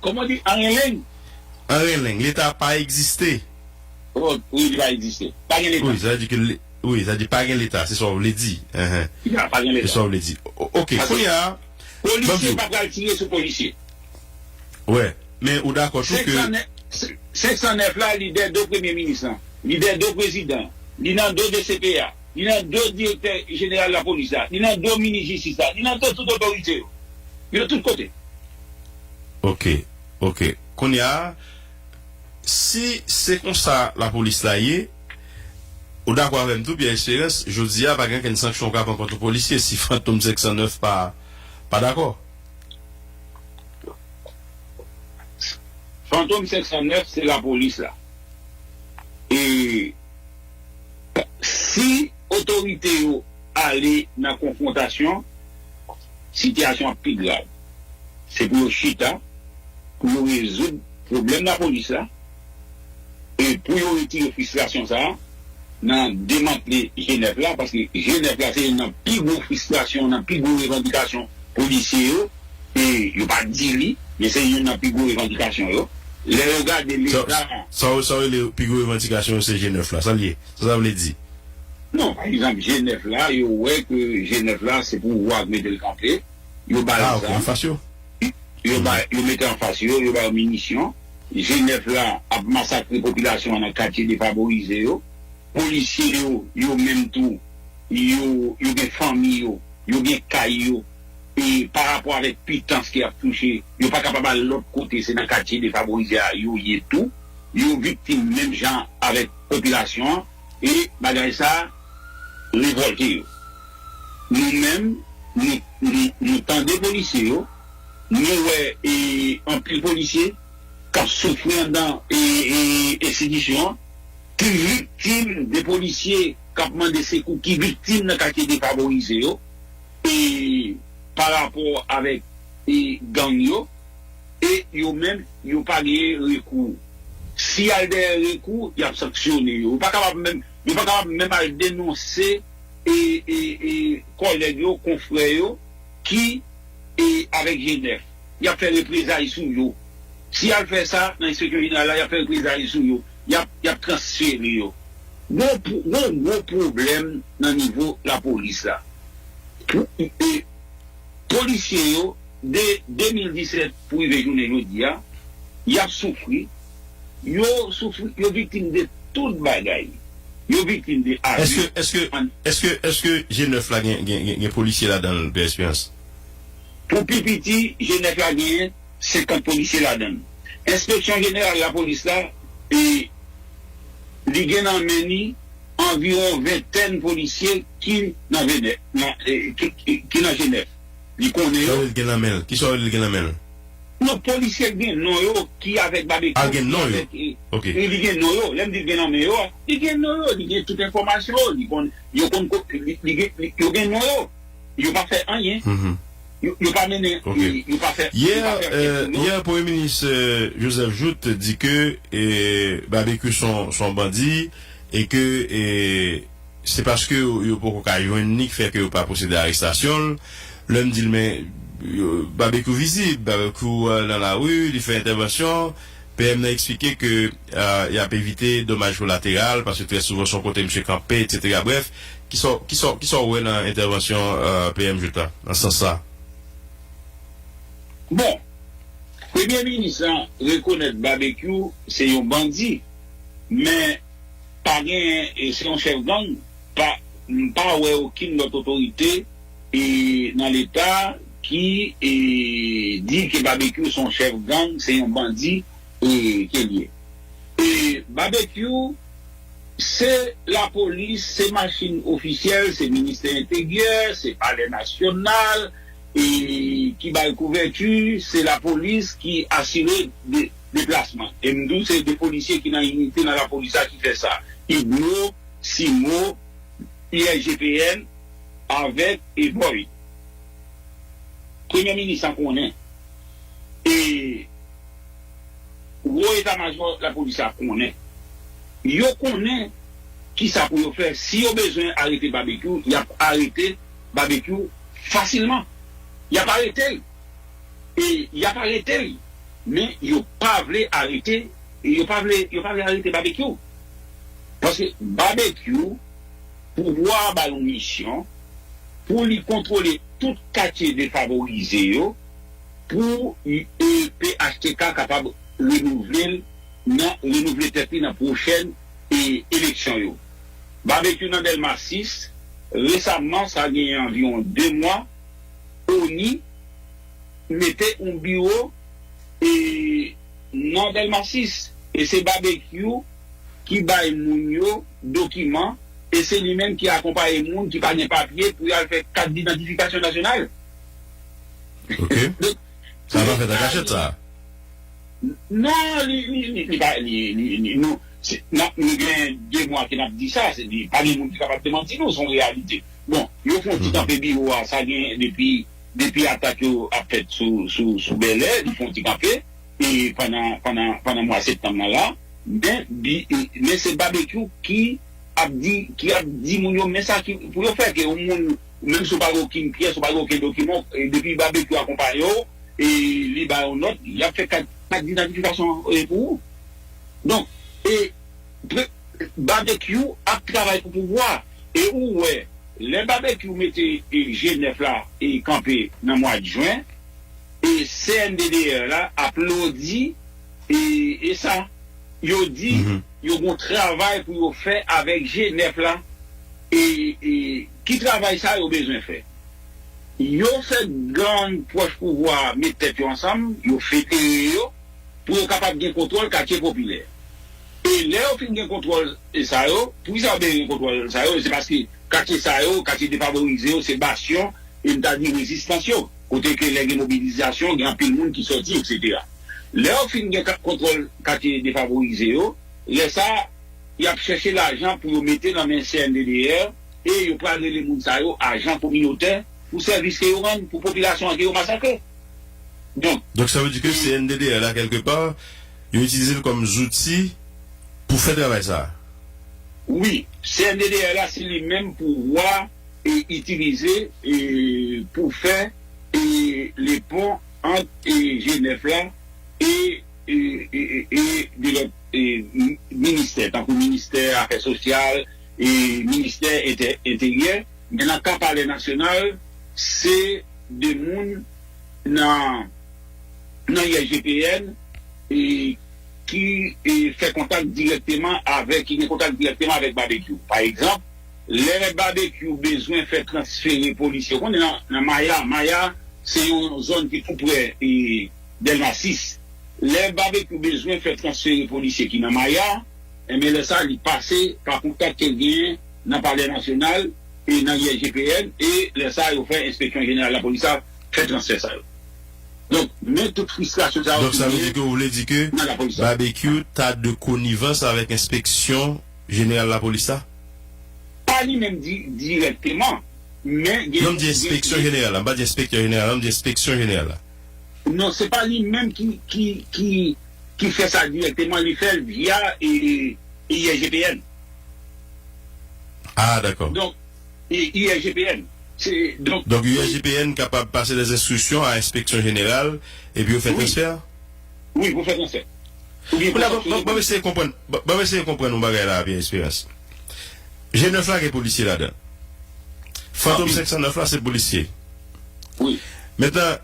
Kòman di? Anyen leng. Anyen leng. Leta pa egziste. Oh, wi, li pa egziste. Pa gen Leta. Wi, sa vle di ke le- wi, sa vle di pa gen Leta, se sa w vle di. Enhen. Ya, pa gen Leta. Se sa w vle di. O- Ok, kounye a, polisye pa pral tire sou polisye. Wè, men ou dakò tou ke senk san nèf la, li dèyè do premye minis lan, li dèyè do prezidan, li nan do D C P A, li nan do direktè jeneral lapolis la, li nan do minis jistis la, li nan do tout otorite yo. Yo tout kote. Ok, ok. Kounye a, si se konsa lapolis la ye, ou dakò avè m tou, Pierre Espérance, jodi a pa gen okenn sanksyon w ka pran kont yon polisye si Fantom senk san nèf pa, pa dakò? Fantom senk san nèf se lapolis la. E si otorite yo ale nan konfwontasyon, sitiyasyon ap pi grav. Se pou yo chita, pou yo rezoud pwoblèm lapolis la, e pou yo retire fristrasyon sa a nan demantle G nèf la, paske G nèf la se youn nan pi gwo fristrasyon, nan pi gwo revandikasyon polisye yo, e yo pa di li, men se youn nan pi gwo revandikasyon yo. Lè yo gade Leta. Sa w rele pi gwo revandikasyon yo se G nèf la, sa l ye? Sa sa vle di? Non, pa egzanp, G nèf la, yo wè ke G nèf la, se pouvwa k mete l kanpe, yo ba l zam, yo ba, yo mete anfas yo, yo ba yo minisyon. G nèf la ap masakre popilasyon an nan katye defavorize yo. Polisye yo, yo menm tou, yo, yo gen fanmi yo, yo gen kay yo. E pa rapò avèk pitans ke y ap touche, yo pa kapab al lòt kote, se nan katye defavorize a yo ye tou. Yo viktim menm jan avèk popilasyon an. E bagay sa a revòlte yo. Nou menm, nou, nou, nou tande polisye yo, nou wè e, anpil polisye k ap soufri anndan e, e, enstitisyon an, ki viktim de polisye k ap mande sekou, ki viktim nan katye defavorize yo, e pa rapò avèk e, gang yo, e yo menm, yo pa gen rekou. Si y al dèyè rekou, y ap sanksyone yo. Yo pa kapab menm, yo pa kapab menm al denonse e, e, e, kòlèg yo, konfrè yo, ki e, avèk G nèf. Y ap fè reprezay sou yo. Si y al fè sa nan enspeksyon jeneral la, y ap fè reprezay sou yo. Y ap, y ap transfere yo. Gon, gwo, gwo pwoblèm nan nivo lapolis la. Pou, e, polisye yo, de de mil disèt pou rive jounen jodi a, y ap soufri. Yo soufri, yo viktim de tout bagay. Yo viktim de abi. Èske, èske, èske, èske G nèf la gen, gen, gen, gen polisye ladan l, Pè Esperans? Pou pi piti, G nèf la genyen senkant polisye ladan l. Enspeksyon jeneral lapolis la, e, li gen nan men li anviwon ventèn polisye ki nan G nèf, nan, e, ki, ki, ki nan G nèf. Li konnen yo. Kisa w vle l gen nan men l? Kisa w vle l gen nan men l? Non, polisye k gen non yo, ki avèk Babekyou, ki avèk, e, e, li gen non yo. Lè m di l gen nan men yo a, li gen non yo, li gen tout enfòmasyon yo, li konn, yo konn ko-, li, li gen, li, yo gen non yo. Yo pa fè anyen. Yo, yo pa mennen, yo, yo pa fè, yo pa fè ankèt sou yo. Yè, Premye Minis, e, Joseph Jouthe di ke, e, Babekyou se yon, se yon bandi e ke, e, se paske yo, yo poko ka jwenn li ki fè ke yo pa pwosede a arestasyon l. Lè m di l, men, yo, Babekyou vizib, Babekyou, e, nan lari, li fè entèvansyon. P M nan eksplike ke, e, y ap evite domaj kolateral, paske trè souvan se yon kote misye kanpe, etsetera. Brèf, kisa w, kisa w, kisa w wè nan entèvansyon, e, P M Jouthe la, nan sans sa? Bon, Premye Minis lan rekonèt Babekyou se yon bandi, men pa gen, e, se yon chèf gang, pa, m pa wè okenn lòt otorite, e, nan Leta ki, e, di ke Babekyou se yon chèf gang, se yon bandi, e, ke l ye. E, Babekyou, se lapolis, se machin ofisyèl, se ministè enteryè, se palè nasyonal, e, ki ba l kouvèti, se lapolis ki asire de, deplasman. E m di w, se de polisye ki nan inite nan lapolis la ki fè sa. Igno, Simo, I S G P N, avèk, e, Boyd. Premye minis lan konnen. E gwo eta majò lapolis la konnen. Yo konnen kisa pou yo fè. Si yo bezwen arete Babekyou, y ap arete Babekyou fasilman. Y ap arete l. e y ap arete l. Men yo pa vle arete, yo pa vle, yo pa vle arete Babekyou. Paske Babekyou, pouvwa a ba l yon misyon pou li kontwole tout katye defavorize yo, pou, e, P H T K kapab renouvle l nan renouvle tèt li nan pwochèn, e, eleksyon yo. Babekyou nan Dèlma sis, resamman, sa genyen anviwon de mwa, ONI mete yon biwo, e, nan Dèlma sis, e se Babekyou ki bay moun yo dokiman, e se li menm ki akonpaye moun ki pa gen papye pou y al fè kat didantifikasyon nasyonal. Ok. Sa pa fèt an kachèt, sa? Non, li, li, li, li pa, li, li, li, nou, se, n ap, nou gen de mwa ke n ap di sa, se, li, pa gen moun ki kapab demanti nou, se yon reyalite. Bon, yo fè yon ti kanpe biwo a, sa gen depi, depi atak yo ap fèt sou, sou, sou Bèlè, li fè yon ti kanpe, e pandan, pandan, pandan mwa septanm nan la, men, bi, e, men se Babekyou ki ap di, ki ap di moun yo, men sa ki, pou yo fè, ke yon moun, menm si w pa gen okenn pyès, ou pa gen okenn dokiman, e depi Babekyou akonpaye w, e li ba yo nòt, y ap fè kat, kat didantifikasyon, e, pou ou. Donk, e, pre-, Babekyou ap travay pou pouvwa. E ou wè, lè Babekyou mete, e, G nèf la, e, kanpe nan mwa jen, e C N D D R la aplodi, e, e sa. Yo di, yo gon travay pou yo fè avèk G nèf la. E, e ki travay sa yo bezwen fè? Yo fè gang pwòch pouvwa a met tèt yo ansanm, yo federe yo, pou yo kapab gen kontwòl katye popilè. E lè yo fin gen kontwòl, e, sa yo, poukisa yo bezwen gen kontwòl sa yo? Se paske katye sa yo, katye defavorize yo, se basyon, e m ta di rezistans yo. Kote ke lè gen mobilizasyon, gen anpil moun ki sòti, etsetera. Lè yo fin gen ka-, kontwòl katye defavorize yo, lè sa, y ap chèche lajan pou yo mete nan men C N D D R, e yo pral rele moun sa yo ajan kominotè pou sèvis ke yo rann pou popilasyon an ke yo masakre. Donk, Donk, sa vle di ke C N D D R la, kèlkepa, yo itilize l kòm zouti pou fè travay sa a. Wi, C N D D R la, se li menm pouvwa e itilize, e, pou fè, e, le pon ant, e, G nèf la e, e, e, e, e de lòt, e, mi-, ministè, tankou ministè afè sosyal, e ministè entè-, enteryè. Men nan ka Palè Nasyonal, se de moun nan, nan I S G P N, e, ki, e, fè kontak dirèkteman avèk, ki gen kontak dirèkteman avèk Babekyou. Pa egzanp, lè Babekyou bezwen fè transfere polisye, ou konnen nan, nan Maya, Maya se yon zòn ki tou prè, e, Dèlma sis. Lè Babekyou bezwen fè transfere polisye ki nan Maya, enben lè sa li pase pa kontak ke l genyen nan Palè Nasyonal e nan I S G P N, e lè sa yo fè Enspeksyon Jeneral Lapolis la fè transfè sa yo. Donk, men tout fristrasyon sa yo Donk, sa vle di ke ou vle di ke Babekyou ta de konivans avèk Enspeksyon Jeneral Lapolis la? Pa li menm di-, dirèkteman, men gen. Non, m di Enspeksyon Jeneral la, m pa di Enspektè Jeneral la, m di Enspeksyon Jeneral la. Non, se pa li menm ki, ki, ki, ki fè sa dirèkteman, li fè l via, e, e, I S G P N. Ah, dakò. Donk, e, I S G P N. Se, donk, Donk, I S G P N kapab pase dè enstriksyon a Enspeksyon Jeneral, epi yo fè transfè a? Wi, pou fè transfè. Kounye a, ban, ban, ban m eseye konprann, ban, ban m eseye konprann yon bagay la, Pierre Espérance. G nèf la gen polisye ladan. Fantom senk san nèf la se polisye. Wi. Mentnan,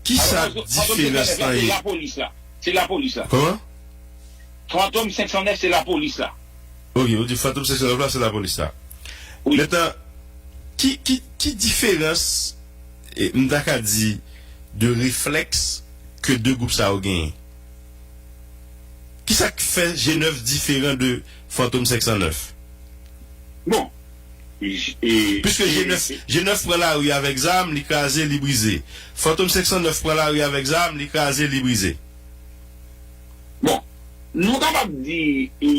kisa diferans lan ye? Se lapolis la. Se lapolis la. Kòman? Fantom senk san nèf se lapolis la. Ok, ou di Fantom senk san nèf la se lapolis la. Mentnan, ki, ki, ki diferans, e, m ta ka di, de reflèks ke de gwoup sa yo genyen? Kisa k fè G nèf diferan de Fantom senk san nèf? Bon. Piske G nèf, G nèf pran lari avèk zam, li kraze, li brize. Fantom senk san nèf pran lari avèk zam, li kraze, li brize. Bon, nou kapab di, e,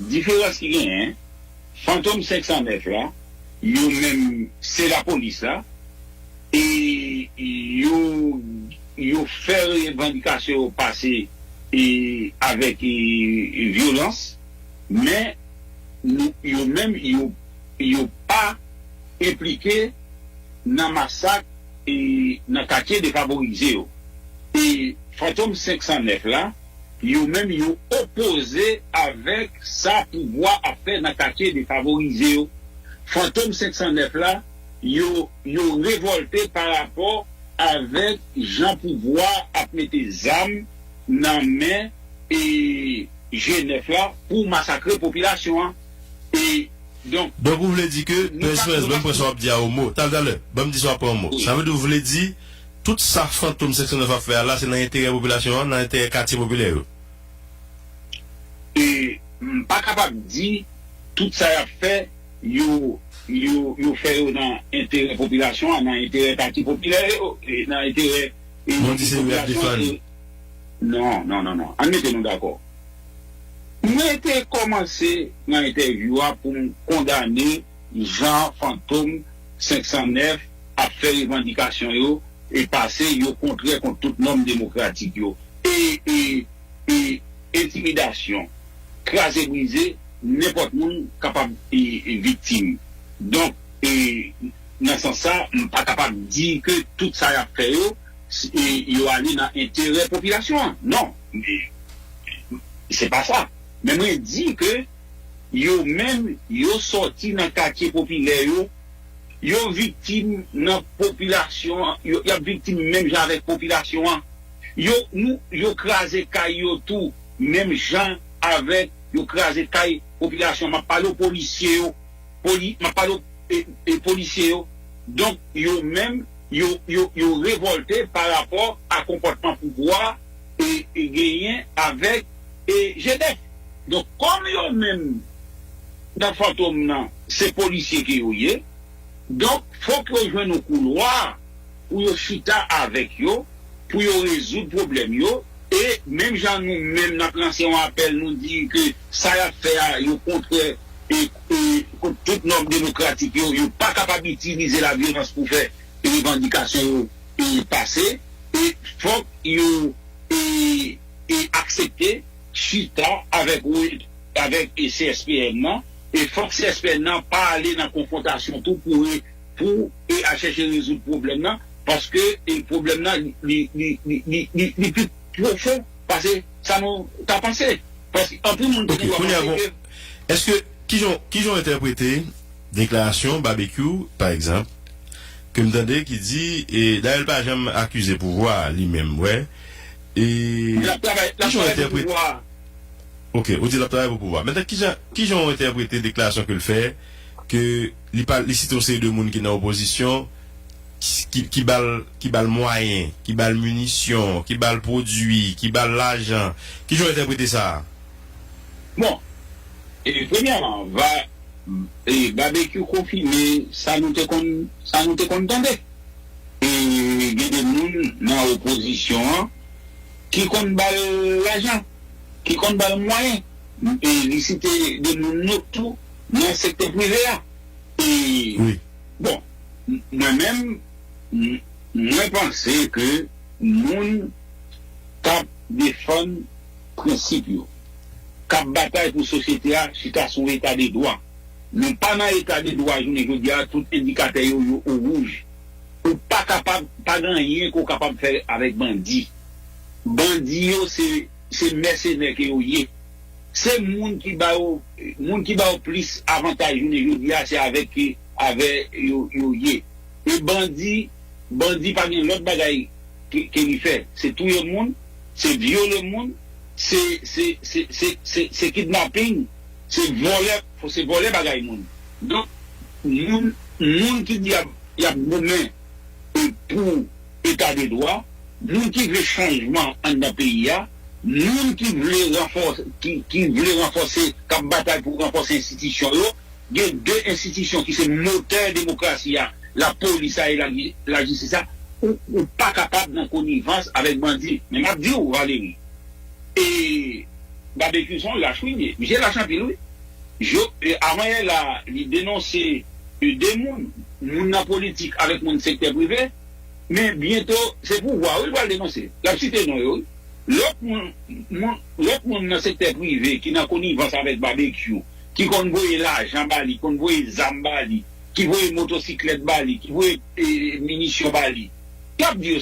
diferans ki genyen, Fantom senk san nèf la, yo menm, se lapolis la, e yo, yo fè revandikasyon yo pase, e, avèk, e, vyolans, men nou, yo menm, yo, yo pa enplike nan masak, e, nan katye defavorize yo. e Fantom senk san nèf la, yo menm yo opoze avèk sa pouvwa ap fè nan katye defavorize yo. Fantom senk san nèf la, yo, yo revòlte pa rapò avèk jan pouvwa ap mete zam nan men e G nèf la pou masakre popilasyon an. E donk, Donk ou vle di ke, nou pa, Prince, Prince, nou ban m pa pran sa w ap di a o mo. Talè, talè, ban m di sa w ap pran o mo. Wi. Sa vle di ou vle di, tout sa Fantom senk san nèf ap fè a la, se nan enterè popilasyon an, nan enterè katye popilè yo? E m pa kapab di tout sa y ap fè, yo, yo, yo fè yo nan enterè popilasyon an, nan enterè katye popilè yo, e nan enterè, e, popilasyon an, e, non, non, non, non. Ann mete nou dakò. Mwen te kòmanse nan entèvyou a pou m kondane jan Fantom senk san nèf ap fè revandikasyon yo e pase yo kontrè kont tout nòm demokratik yo. E, e, e entimidasyon, kraze brize, nenpòt moun kapab, e, e, viktim. Donk, e, nan sans sa, m pa kapab di ke tout sa y ap fè yo, s-, e, yo ale nan enterè popilasyon an. Non, e, se pa sa. Men mwen di ke yo menm, yo sòti nan katye popilè yo, yo viktim nan popilasyon an, yo, y ap viktim menm jan avèk popilasyon an. Yo, nou, yo kraze kay yo tou, menm jan avèk yo kraze kay popilasyon an. M ap pale w polisye yo, poli-, m ap pale w, e, e, polisye yo. Donk, yo menm, yo, yo, yo revòlte pa rapò a konpòtman pouvwa e, e genyen avèk, e, G nèf. Donk, kòm yo menm, nan Fantom nan, se polisye ke yo ye, donk, fòk yo jwenn yon koulwa pou yo chita avèk yo, pou yo rezoud pwoblèm yo, e menm jan nou menm n ap lanse yon apèl, nou di ke sa y ap fè a, yo kontrè, e, e, kont tout nòm demokratik yo, yo pa kapab itilize lavyolans pou fè revandikasyon yo, e, pase, e fòk yo, e, e aksepte chita avèk, avèk, e, C S P N nan, e fòk C S P N nan pa ale nan konfwontasyon tou pou, pou, e, al chèche rezoud pwoblèm nan, paske, e, pwoblèm nan, li, li, li, li, li, li pi pwofon pase sa nou ta panse. Paske anpil moun te gen dwa panse ke... Èske, kijan, kijan w entèprete deklarasyon Babekyou, pa egzanp, ke m tande ki di, e dayè l pa janm akize pouvwa a li menm, wè. E l ap travay, l ap travay pou pouvwa a. Ok, ou di l ap travay pou pouvwa. Mentnan, kijan, kijan w entèprete deklarasyon ke l fè, ke li pa, li site yon seri de moun ki nan opozisyon, ki, ki ba l, ki ba l mwayen, ki ba l minisyon, ki ba l pwodui, ki ba l lajan? Kijan w entèprete sa a? Bon, e, premyèman, va, e, Babekyou konfime sa nou te konn, sa nou te konn tande. E gen de moun nan opozisyon an ki konn ba l lajan, ki konn ba l mwayen. E li site de moun tou nan sektè prive a. E, bon, m-, mwen menm, m-, mwen panse ke moun k ap defann prensip yo, k ap batay pou sosyete a chita sou eta de dwa. Nou pa nan eta de dwa jounen jodi a, tout endikatè yo, yo o wouj. Ou pa kapab, pa gen anyen ke w kapab fè avèk bandi. Bandi yo, se, se mèsenè ke yo ye. Se moun ki ba yo, moun ki ba yo plis avantaj jounen jodi a, se avèk ki, avè yo, yo ye. E bandi, bandi pa gen lòt bagay ke, ke li fè. Se touye moun, se vyole moun, se, se, se, se, se, se kidnaping, se vòlè, se vòlè bagay moun. Donk, moun, moun ki di y ap, y ap goumen e pou eta de dwa, moun ki vle chanjman anndan peyi a, moun ki vle ranfòse, ki, ki vle ranfòse, k ap batay pou ranfòse enstitisyon yo, gen de enstitisyon ki se motè demokrasi a, lapolis a e la, lajistis la, ou, ou pa kapab nan konivans avèk bandi. Men m ap di w, Valery, e Babekyou se yon lach wi li ye. Misye lach anpil wi. Jo, e, avanyè la, li denonse, e, de moun, moun nan politik avèk moun sektè prive, men byento, se pouvwa wi l pral denonse. L ap site non yo wi. Lòt moun, moun, lòt moun nan sektè prive ki nan konivans avèk Babekyou, ki konn voye lajan ba li, konn voye zam ba li, ki voye motosiklèt ba li, ki voye, e, minisyon ba li, l ap di yo,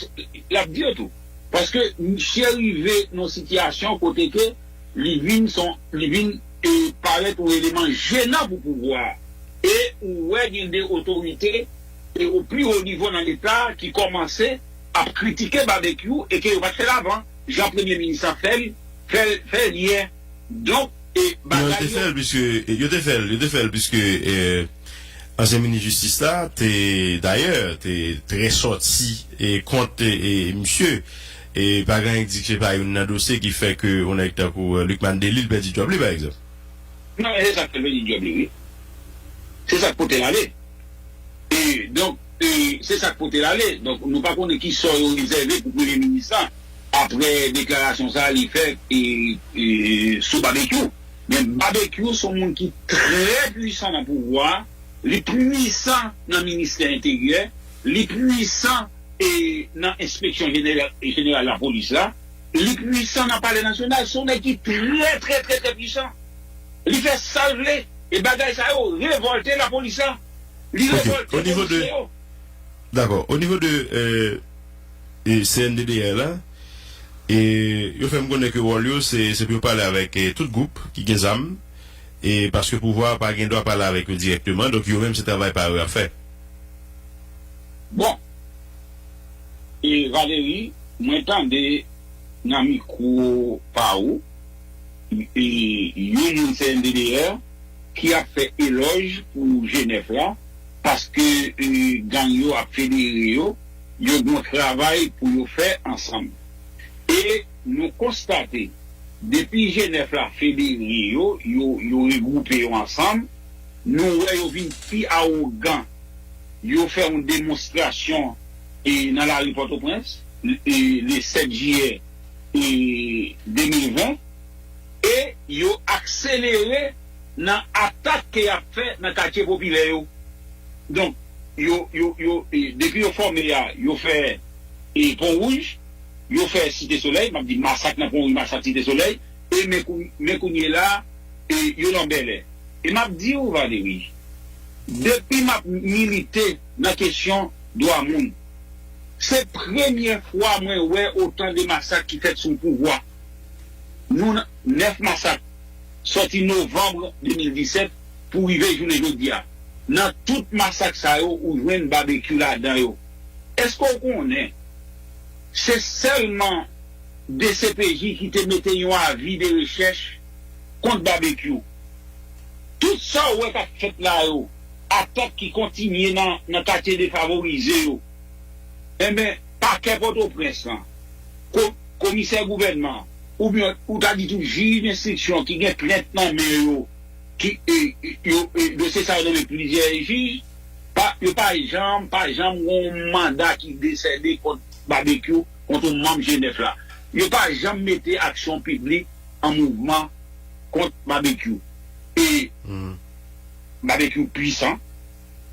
l ap di yo tou. Paske misye rive nan sitiyasyon kote ke li vin son, li vin e, parèt yon eleman jenan pou pouvwa a. E ou wè gen de otorite e o pli wo nivo nan Leta ki kòmanse ap kritike Babekyou e ke yo pa t fè l avan, jan premye minis la fè l, fè l, fè l yè. Donk, e Non, yo bagay te yo fè l, piske, yo te fè l, yo te fè l, piske, e, ansyen minis jistis la, te, dayè, te trè sòti, e, kont, e, misye. E pa gen anyen k di ke se pa youn nan dosye ki fè ke yon nèg tankou, e, Lucmane Delille pèdi djòb li, pa egzanp. Non, e se sa k fè l pèdi djòb li, wi. Se sa k pote l ale. E, donk, e, se sa k pote l ale. Donk, nou pa konnen ki sò yo rezève pou premye minis la apre deklarasyon sa a li fè e, e, sou Babekyou. Men Babekyou se yon moun ki trè pwisan nan pouvwa a, li pwisan nan ministè enteryè, li pwisan e, nan enspeksyon jeneral, jeneral lapolis la, li pwisan nan palè nasyonal, se yon nèg ki trè, trè, trè, trè pwisan. Li fè sa l vle, e bagay sa yo revòlte lapolis la. Li Ok, revòlte o nivo de, polisye yo. Dakò, o nivo de, e, e, C N D D R la, e, yo fè m konnen ke wòl yo, se, se pou yo pale avèk, e, tout gwoup ki gen zam, e, paske pouvwa a pa gen dwa pale avèk yo dirèkteman, donk yo menm se travay pa yo y ap fè. Bon, e, Valery, mwen tande nan mikwo pa ou, e, yon moun C N D D R ki ap fè elòj pou G nèf la, paske, e, gang yo ap federe yo, yo gen yon travay pou yo fè ansanm. E nou konstate, depi G nèf la federe yo, yo, yo regwoupe yo ansanm, nou wè yo vin pi awogan. Yo fè yon demonstrasyon, e, nan lari Pòtoprens, e, le sèt jiyè, e, de mil ven, e yo akselere nan atak ke y ap fè nan katye popilè yo. Donk, yo, yo, yo, e, depi yo fòme a, yo fè, e, Pon Wouj, yo fè Site Solèy, m ap di masak nan Pon Wouj, masak Site Solèy, e men kou-, men kounye la, e, yo nan Bèlè. E m ap di w, Valery, depi m ap milite nan kesyon dwa moun, se premye fwa mwen wè otan de masak ki fèt sou pouvwa. Nou nan nèf masak, sòti novanm de mil disèt pou rive jounen jodi a. Nan tout masak sa yo, ou jwenn Babekyou ladan yo. Èske w konnen se sèlman D C P J ki te mete yon avi de rechèch kont Babekyou? Tout sa w wè k ap fèt la yo, atak ki kontinye nan, nan katye defavorize yo, enben, pakè Pòtoprens lan, ko-, komisè gouvènman, oubyen ou ta di tou jij denstriksyon ki gen plent nan men yo, ki, e, e, yo, e, dosye sa yo nan men plizyè jij, pa, yo pa janm, pa janm gen yon manda ki desède kont Babekyou, kont yon manm G nèf la. Yo pa janm mete aksyon piblik an mouvman kont Babekyou. E Babekyou pwisan,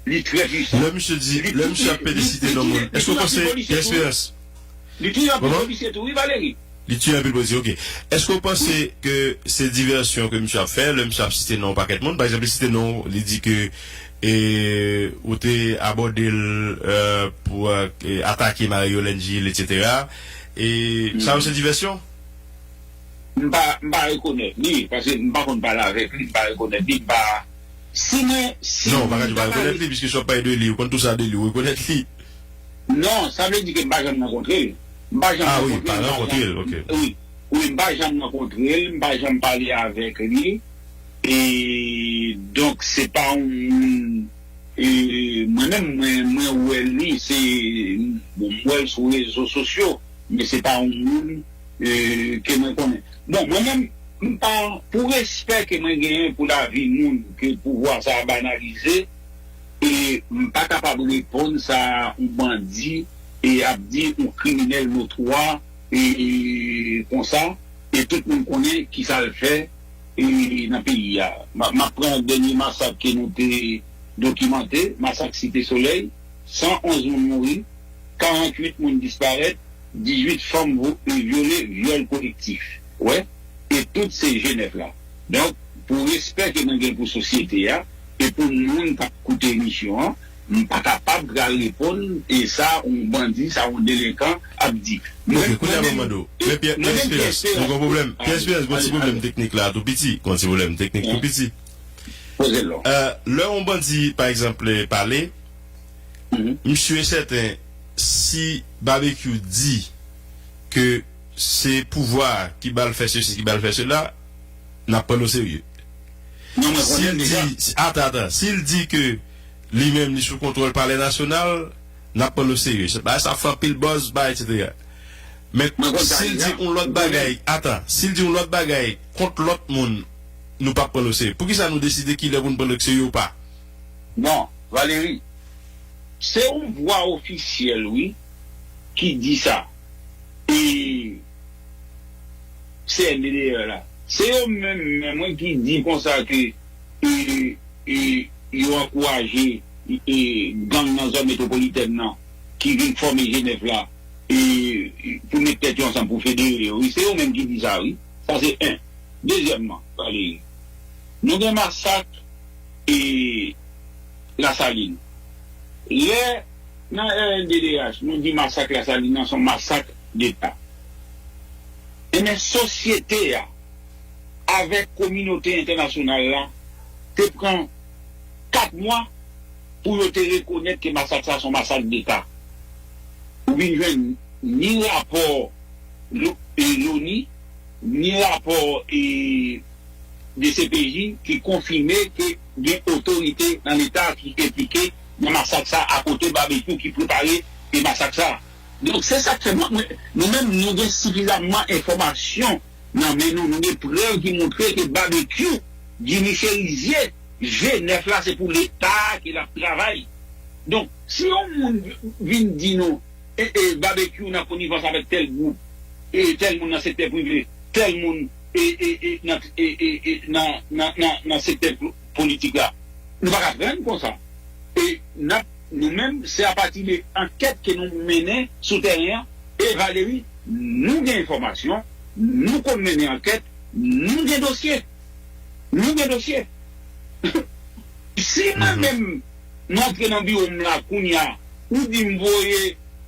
li trè pwisan. Lè misye di, lè misye ap pede site non moun, èske w panse, Guy Espérance? Li touye anpil polisye tou, wi, Valery. Li touye anpil polisye, ok. Èske w panse ke se divèsyon ke misye ap fè, lè misye ap site non yon pakèt moun? Pa egzanp, li site non, li di ke, e, ou te abòde l, e, pou, e, atake Marie Yolène Gilles, etsetera. E sa yo se divèsyon? M pa, m pa rekonèt li, paske m pa konn pale avèk li, m pa rekonèt li, m pa, si mwen, si Non, ou pa ka di ou pa rekonèt li, piske si w ap pale de li, ou konn tou sa de li, ou rekonèt li. Non, sa vle di ke m pa janm rankontre l. M pa janm Ah wi, rankontre pa l, m pa rankontre janm, l, ok. Wi, wi, m pa janm rankontre l, m pa janm pale avèk li. E donk, se pa yon moun, e, mwen menm, mwen, mwen wè li, se, bon, m wè l sou rezo sosyo, men se pa yon moun, e, ke mwen konnen. Bon, mwen menm, m pa, pou respè ke mwen genyen pou lavi moun ke pouvwa sa a banalize, e m pa kapab reponn sa yon bandi e ap di yon kriminèl notwa e, e konsa, e tout moun konnen kisa l fè e nan peyi a. M a, m ap pran dènye masak ke nou te dokimante, masak Site Solèy, san onz moun mouri, karanntuit moun disparèt, dizuit fanm vo-, e, vyole, vyòl kolektif. Wè, e tout se G nèf la. Donk, pou respè ke mwen gen pou sosyete a, e pou moun k ap koute emisyon an, M pa kapab pral reponn e sa yon bandi, sa yon delenkan ap di. Ok, kounye a mwen mande w. Men Pierre Espérance, nou gen pwoblèm. Pierre Espérance, gen ti pwoblèm teknik la tou piti. Gen ti pwoblèm teknik tou piti. Poze l non. Lè yon bandi, pa egzanp, pale, m si e sèten, si Babekyou di ke se pouvwa a ki ba l fè sesi, ki ba l fè sela, n ap pran l oserye. Si l di, atan, atan, si l di ke li menm li sou kontwòl Palè Nasyonal, n ap pran l oserye. Bagay sa ap fè anpil buzz, bagay, etsetera. Men si l di yon lòt bagay, atan, si l di yon lòt bagay kont lòt moun, nou p ap pran l oserye. Poukisa nou deside kilè pou n pran l oserye ou pa? Non, Valery, se yon vwa ofisyèl, wi, ki di sa. E C N D D R la. Se yo menm, menm, wi, ki di konsa ke e, e, yo ankouraje e, gang nan zòn metwopolitèn nan ki vin fòme G nèf la e, pou met tèt yo ansanm pou federe yo. Wi, se yo menm ki di sa, wi. Sa se en. Dezyèmman, Valery, nou gen masak e Lasalin. Lè nan R N D D H, nou di masak Lasalin nan se yon masak deta. Ebyen, sosyete a avèk kominote entènasyonal la te pran kat mwa pou yo te rekonèt ke masak sa se yon masak deta. Ou vin jwenn ni rapò l'ONU, ni rapò e D C P J ki konfime ke gen otorite nan Leta ki enplike nan masak sa akote Babekyou ki prepare e masak sa. Donk, se sa k fè mwen, nou menm, nou gen sifizamman enfòmasyon nan men nou, nou gen prèv ki montre ke Babekyou, Jimmy Chérizier, G nèf la, se pou Leta ke l ap travay. Donk, si yon moun vin di nou, e, e, Babekyou nan konivans avèk tèl gwoup, e, tèl moun nan sektè prive, tèl moun e, e, e, nan, e, e, e, nan, nan, nan, nan sektè po- politik la, nou pa ka tann konsa. E n ap, nou menm, se apati de ankèt ke nou mennen sou tèren an. E Valery, nou gen enfòmasyon, nou konn mennen ankèt, nou gen dosye. Nou gen dosye. Si mwen menm, m antre nan biwo m la kounye a, ou di m voye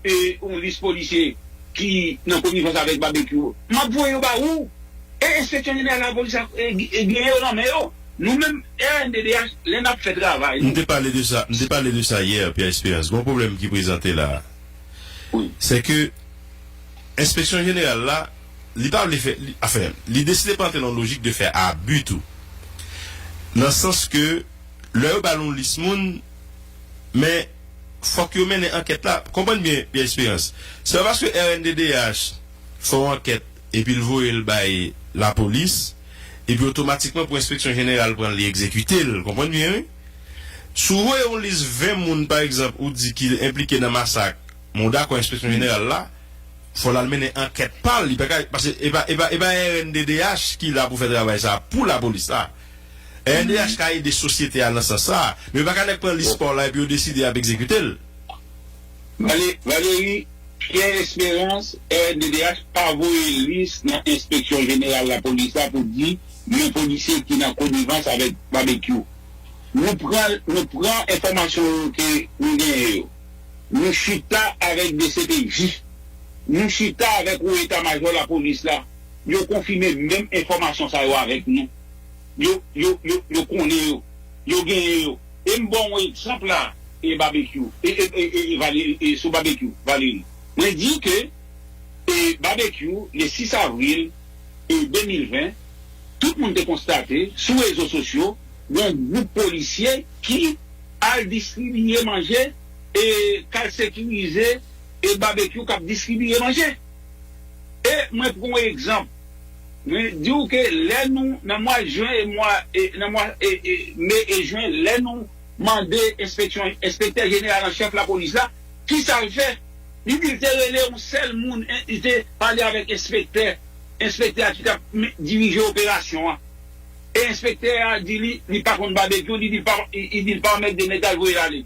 e, yon lis polisye ki nan konivans avèk Babekyou, m ap voye yo ba ou. E enspeksyon jeneral lapolis la e, e, gen yo nan men yo. Nou menm, R N D D H, lè n ap fè travay nou. M te pale de sa, m te pale de sa yè, Pierre Espérance. Gon pwoblèm ki prezante la. Wi. Se ke enspeksyon jeneral la, li pa vle fè, li, anfen, li deside pa antre nan lojik de fè abi tou. Nan sans ke, lè yo ba l yon lis moun, men fòk yo mennen ankèt la. Konprann byen, Pierre Espérance. Se pa paske R N D D H fè yon ankèt epi l voye l bay lapolis, epi otomatikman pou enspeksyon jeneral pran l, li egzekite l. Konprann byen, wi? Si w voye yon lis ven moun, pa egzanp, ou di ki enplike nan masak, men w dakò enspeksyon jeneral la, fò l al mennen ankèt pa l. Li pa ka, paske e pa, e pa, e pa R N D D H ki la pou fè travay sa a pou lapolis la. R N D D H ka ede sosyete a nan sans sa a, men yo pa ka nèk pran lis pa w la epi yo deside y ap egzekite l. Vale- Valery, Pierre Espérance, R N D D H pa voye lis nan enspeksyon jeneral lapolis la pou di men polisye ki nan konivans avèk Babekyou. Nou pran, nou pran enfòmasyon yo ke nou genyen yo. Nou chita avèk D C P J. Nou chita avèk wo eta majò lapolis la. Yo konfime menm enfòmasyon sa yo avèk nou. Yo, yo, yo, yo konnen yo. Yo genyen yo. E m ba w yon egzanp la, e Babekyou, e, e, e, e, e Vale- e sou Babekyou, Valery. Mwen di ke e Babekyou, le sis avril e de mil ven, tout moun te konstate sou rezo sosyo, gen yon gwoup polisye ki al distribiye manje e k al sekirize e Babekyou k ap distribiye manje. E mwen pran yon egzanp. Mwen di w ke lè nou, nan mwa jen e mwa, e, nan mwa e, e, me e jen, lè nou mande enspeksyon, enspektè jeneral an chèf lapolis la, ki sa l fè? Li di l te rele yon sèl moun, en- li te pale avèk enspektè, enspektè a ki t ap men- dirije operasyon an. E enspektè a di li, li pa konn Babekyou, li di l pa, li, li di l pa mèt de nèg al voye l ale.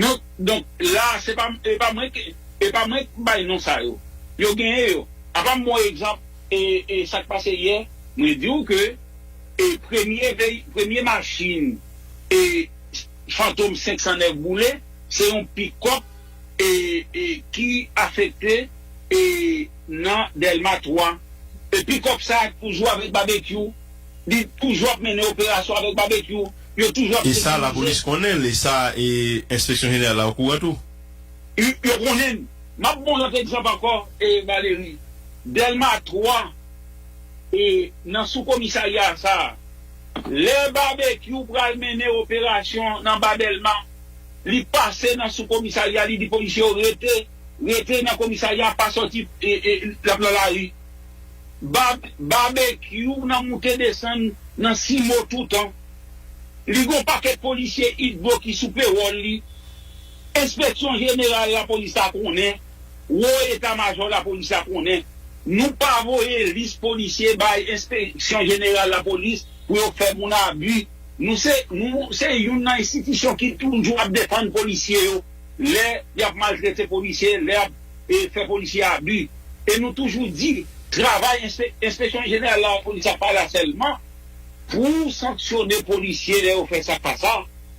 Donk, donk, la, se pa, e pa mwen ki, e pa mwen ki bay non sa yo. Yo genyen yo. Apa m ba w egzanp, e, e sa k pase yè, mwen di w ke, e premye veyi- premye machin, e Fantom senk san nèf boule, se yon pikòp e, e, ki afekte e, nan Dèlma twa. E pikòp sa a toujou avèk Babekyou. Li toujou ap mennen operasyon avèk Babekyou. Yo toujou ap sekirize. E sa, lapolis konnen l, e sa, e enspeksyon jeneral la okouran tou? Yo, yo konnen. M ap ba w yon lòt egzanp ankò, e Valery. Dèlma twa, e nan sou komisarya sa a, lè Babekyou pral mennen operasyon nan Ba Dèlma, li pase nan sou komisarya, li di polisye yo rete, rete nan komisarya, pa sòti, e, e, l ap nan lari. Ba, Babekyou nan moute desann nan Simo toutan. Li gon pakèt polisye idbo ki sou pewòl li. Enspeksyon jeneral lapolis la konnen, wo eta majò lapolis la konnen. Nou pa voye lis polisye bay enspeksyon jeneral lapolis pou yo fè moun abi. Nou se, nou se youn nan enstitisyon ki toujou ap defann polisye yo lè y ap maltrete polisye, lè y ap e, fè polisye abi. E nou toujou di, travay enspe, enspeksyon jeneral lapolis la pa la sèlman pou sanksyone polisye lè yo fè sa k pa sa,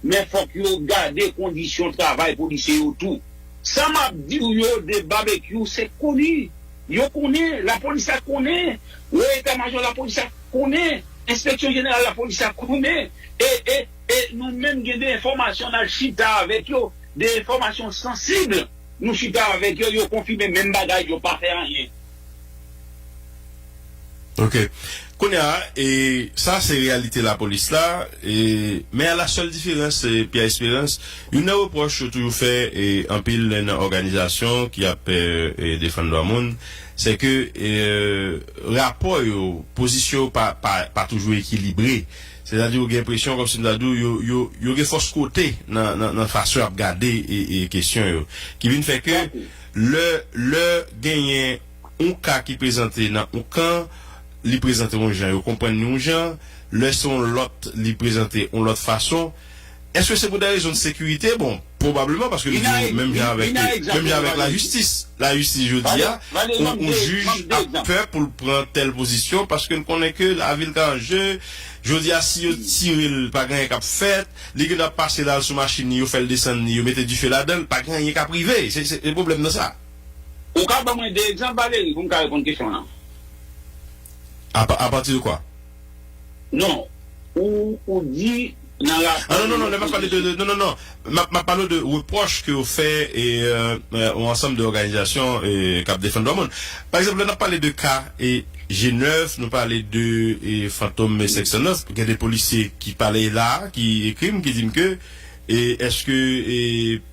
men fòk yo gade kondisyon travay polisye yo tou. Sa m ap di w yo de Babekyou, se koni. Yo konnen, lapolis la konnen, wo eta majò lapolis la konnen, enspeksyon jeneral lapolis la konnen, e, e, e nou menm gen de enfòmasyon, n al chita avèk yo, de enfòmasyon sansib. Nou chita avèk yo, yo konfime menm bagay, yo pa fè anyen. Ok. Kounye a, e, sa se reyalite lapolis la, e, men a la sèl diferans, e, Pierre Espérance, youn nan repwòch yo toujou fè, e, anpil nan òganizasyon ki ap, e, e, defann dwa moun, se ke, e, rapò yo, pozisyon yo pa, pa, pa toujou ekilibre. Sètadi ou gen enpresyon kòmsi m ta di w yo, yo, yo gen fòs kote nan, nan, nan fason y ap gade e, e kesyon yo. Ki vin fè ke lè, lè genyen yon ka ki prezante nan yon kan, li prezante yon jan, yo konprann li yon jan, lè se yon lòt, li prezante yon lòt fason. Èske se pou de rezon de sekirite? Bon, pwobableman, paske m di w, menm jan avèk, menm jan avèk lajistis. Lajistis jodi a, yon, yon jij ap pè pou l pran tèl pozisyon, paske n konnen ke lavi l ka an je. Jodi a, si yo tire l, pa gen anyen k ap fèt. Li gen dwa pase la sou machin li, yo fè l desann li, yo mete dife ladan l, pa gen anyen k ap rive. Se, se, se pwoblèm nan sa. Ou ka ban mwen de egzanp, Valery, pou m ka reponn kesyon an? A, pa- a partir de quoi? Non. Ou, ou di nan rapò. Ah, non, non, non, lè m ap pale de, de- non, non, non. M ap, m ap pale de repwòch ke yo fè e, euh, euh, yon ansanm de òganizasyon e, k ap defann dwa moun. Pa egzanp, lè n ap pale de ka e G nèf, nou pale de e, Fantom senk san nèf, gen de polisye ki pale la, ki ekri m, ki di m ke e, èske e,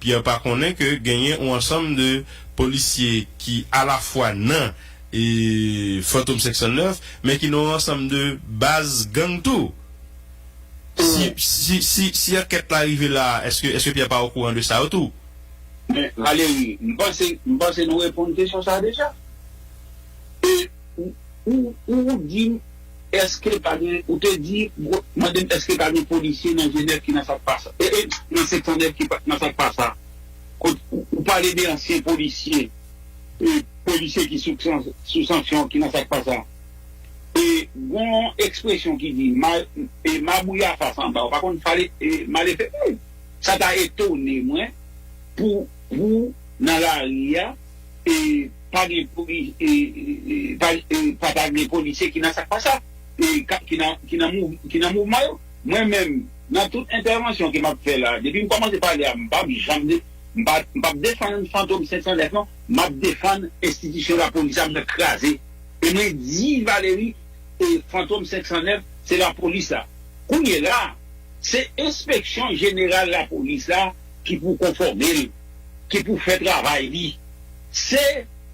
Pierre pa konnen ke genyen yon ansanm de polisye ki alafwa nan e, Fantom senk san nèf, men ki nan yon ansanm de baz gang tou. Si, si, si, si ankèt la rive la, èske, èske Pierre pa okouran de sa yo tou? Men, Valery, m panse, m panse nou reponn kesyon sa a deja. E ou, ou, ou di m, èske pa gen, ou te di, ou mande m èske pa gen polisye nan G nèf ki nan sa k pasa. E, e nan senk san nèf ki pa- nan sa k pasa. Kot ou, ou pale de ansyen polisye, e polisye ki sou, sou sanksyon ki nan sa k pasa. E gon ekspresyon ki di, ma, e mabouya fas anba, ou pa konn fale, e male fè. Sa ta etone mwen pou, pou nan lari a, e pa gen poli, e, e, e, pa, e pa ta gen polisye ki nan sa k pa sa, e ka- ki nan, ki nan mouv- ki nan mouvman yo. Mwen menm, nan tout entèvansyon ke m ap fè la, depi m kòmanse pale a, m p ap janm de- m pa, m p ap defann Fantom senk san nèf non, m ap defann enstitisyon lapolis la, m nan kraze. E mwen di Valery, e Fantom senk san nèf, se lapolis la. Kounye la, se enspeksyon jeneral lapolis la ki pou konfòme l, ki pou fè travay li. Se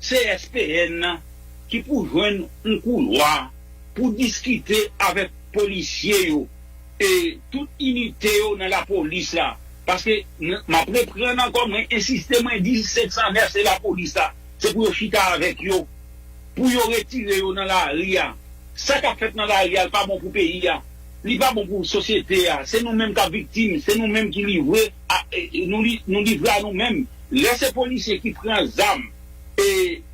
C S P N nan ki pou jwenn yon koulwa pou diskite avèk polisye yo e tout inite yo nan lapolis la. Paske m ap reprann ankò, mwen ensiste, mwen di senk san nèf se lapolis la. Se pou yo chita avèk yo, pou yo retire yo nan lari a. Sa k ap fèt nan lari a, li pa bon pou peyi a. Li pa bon pou sosyete a. Se nou menm k ap viktim, se nou menm ki livre, a, e, e, nou, li, nou livre a nou menm. Lè se polisye ki pran zam e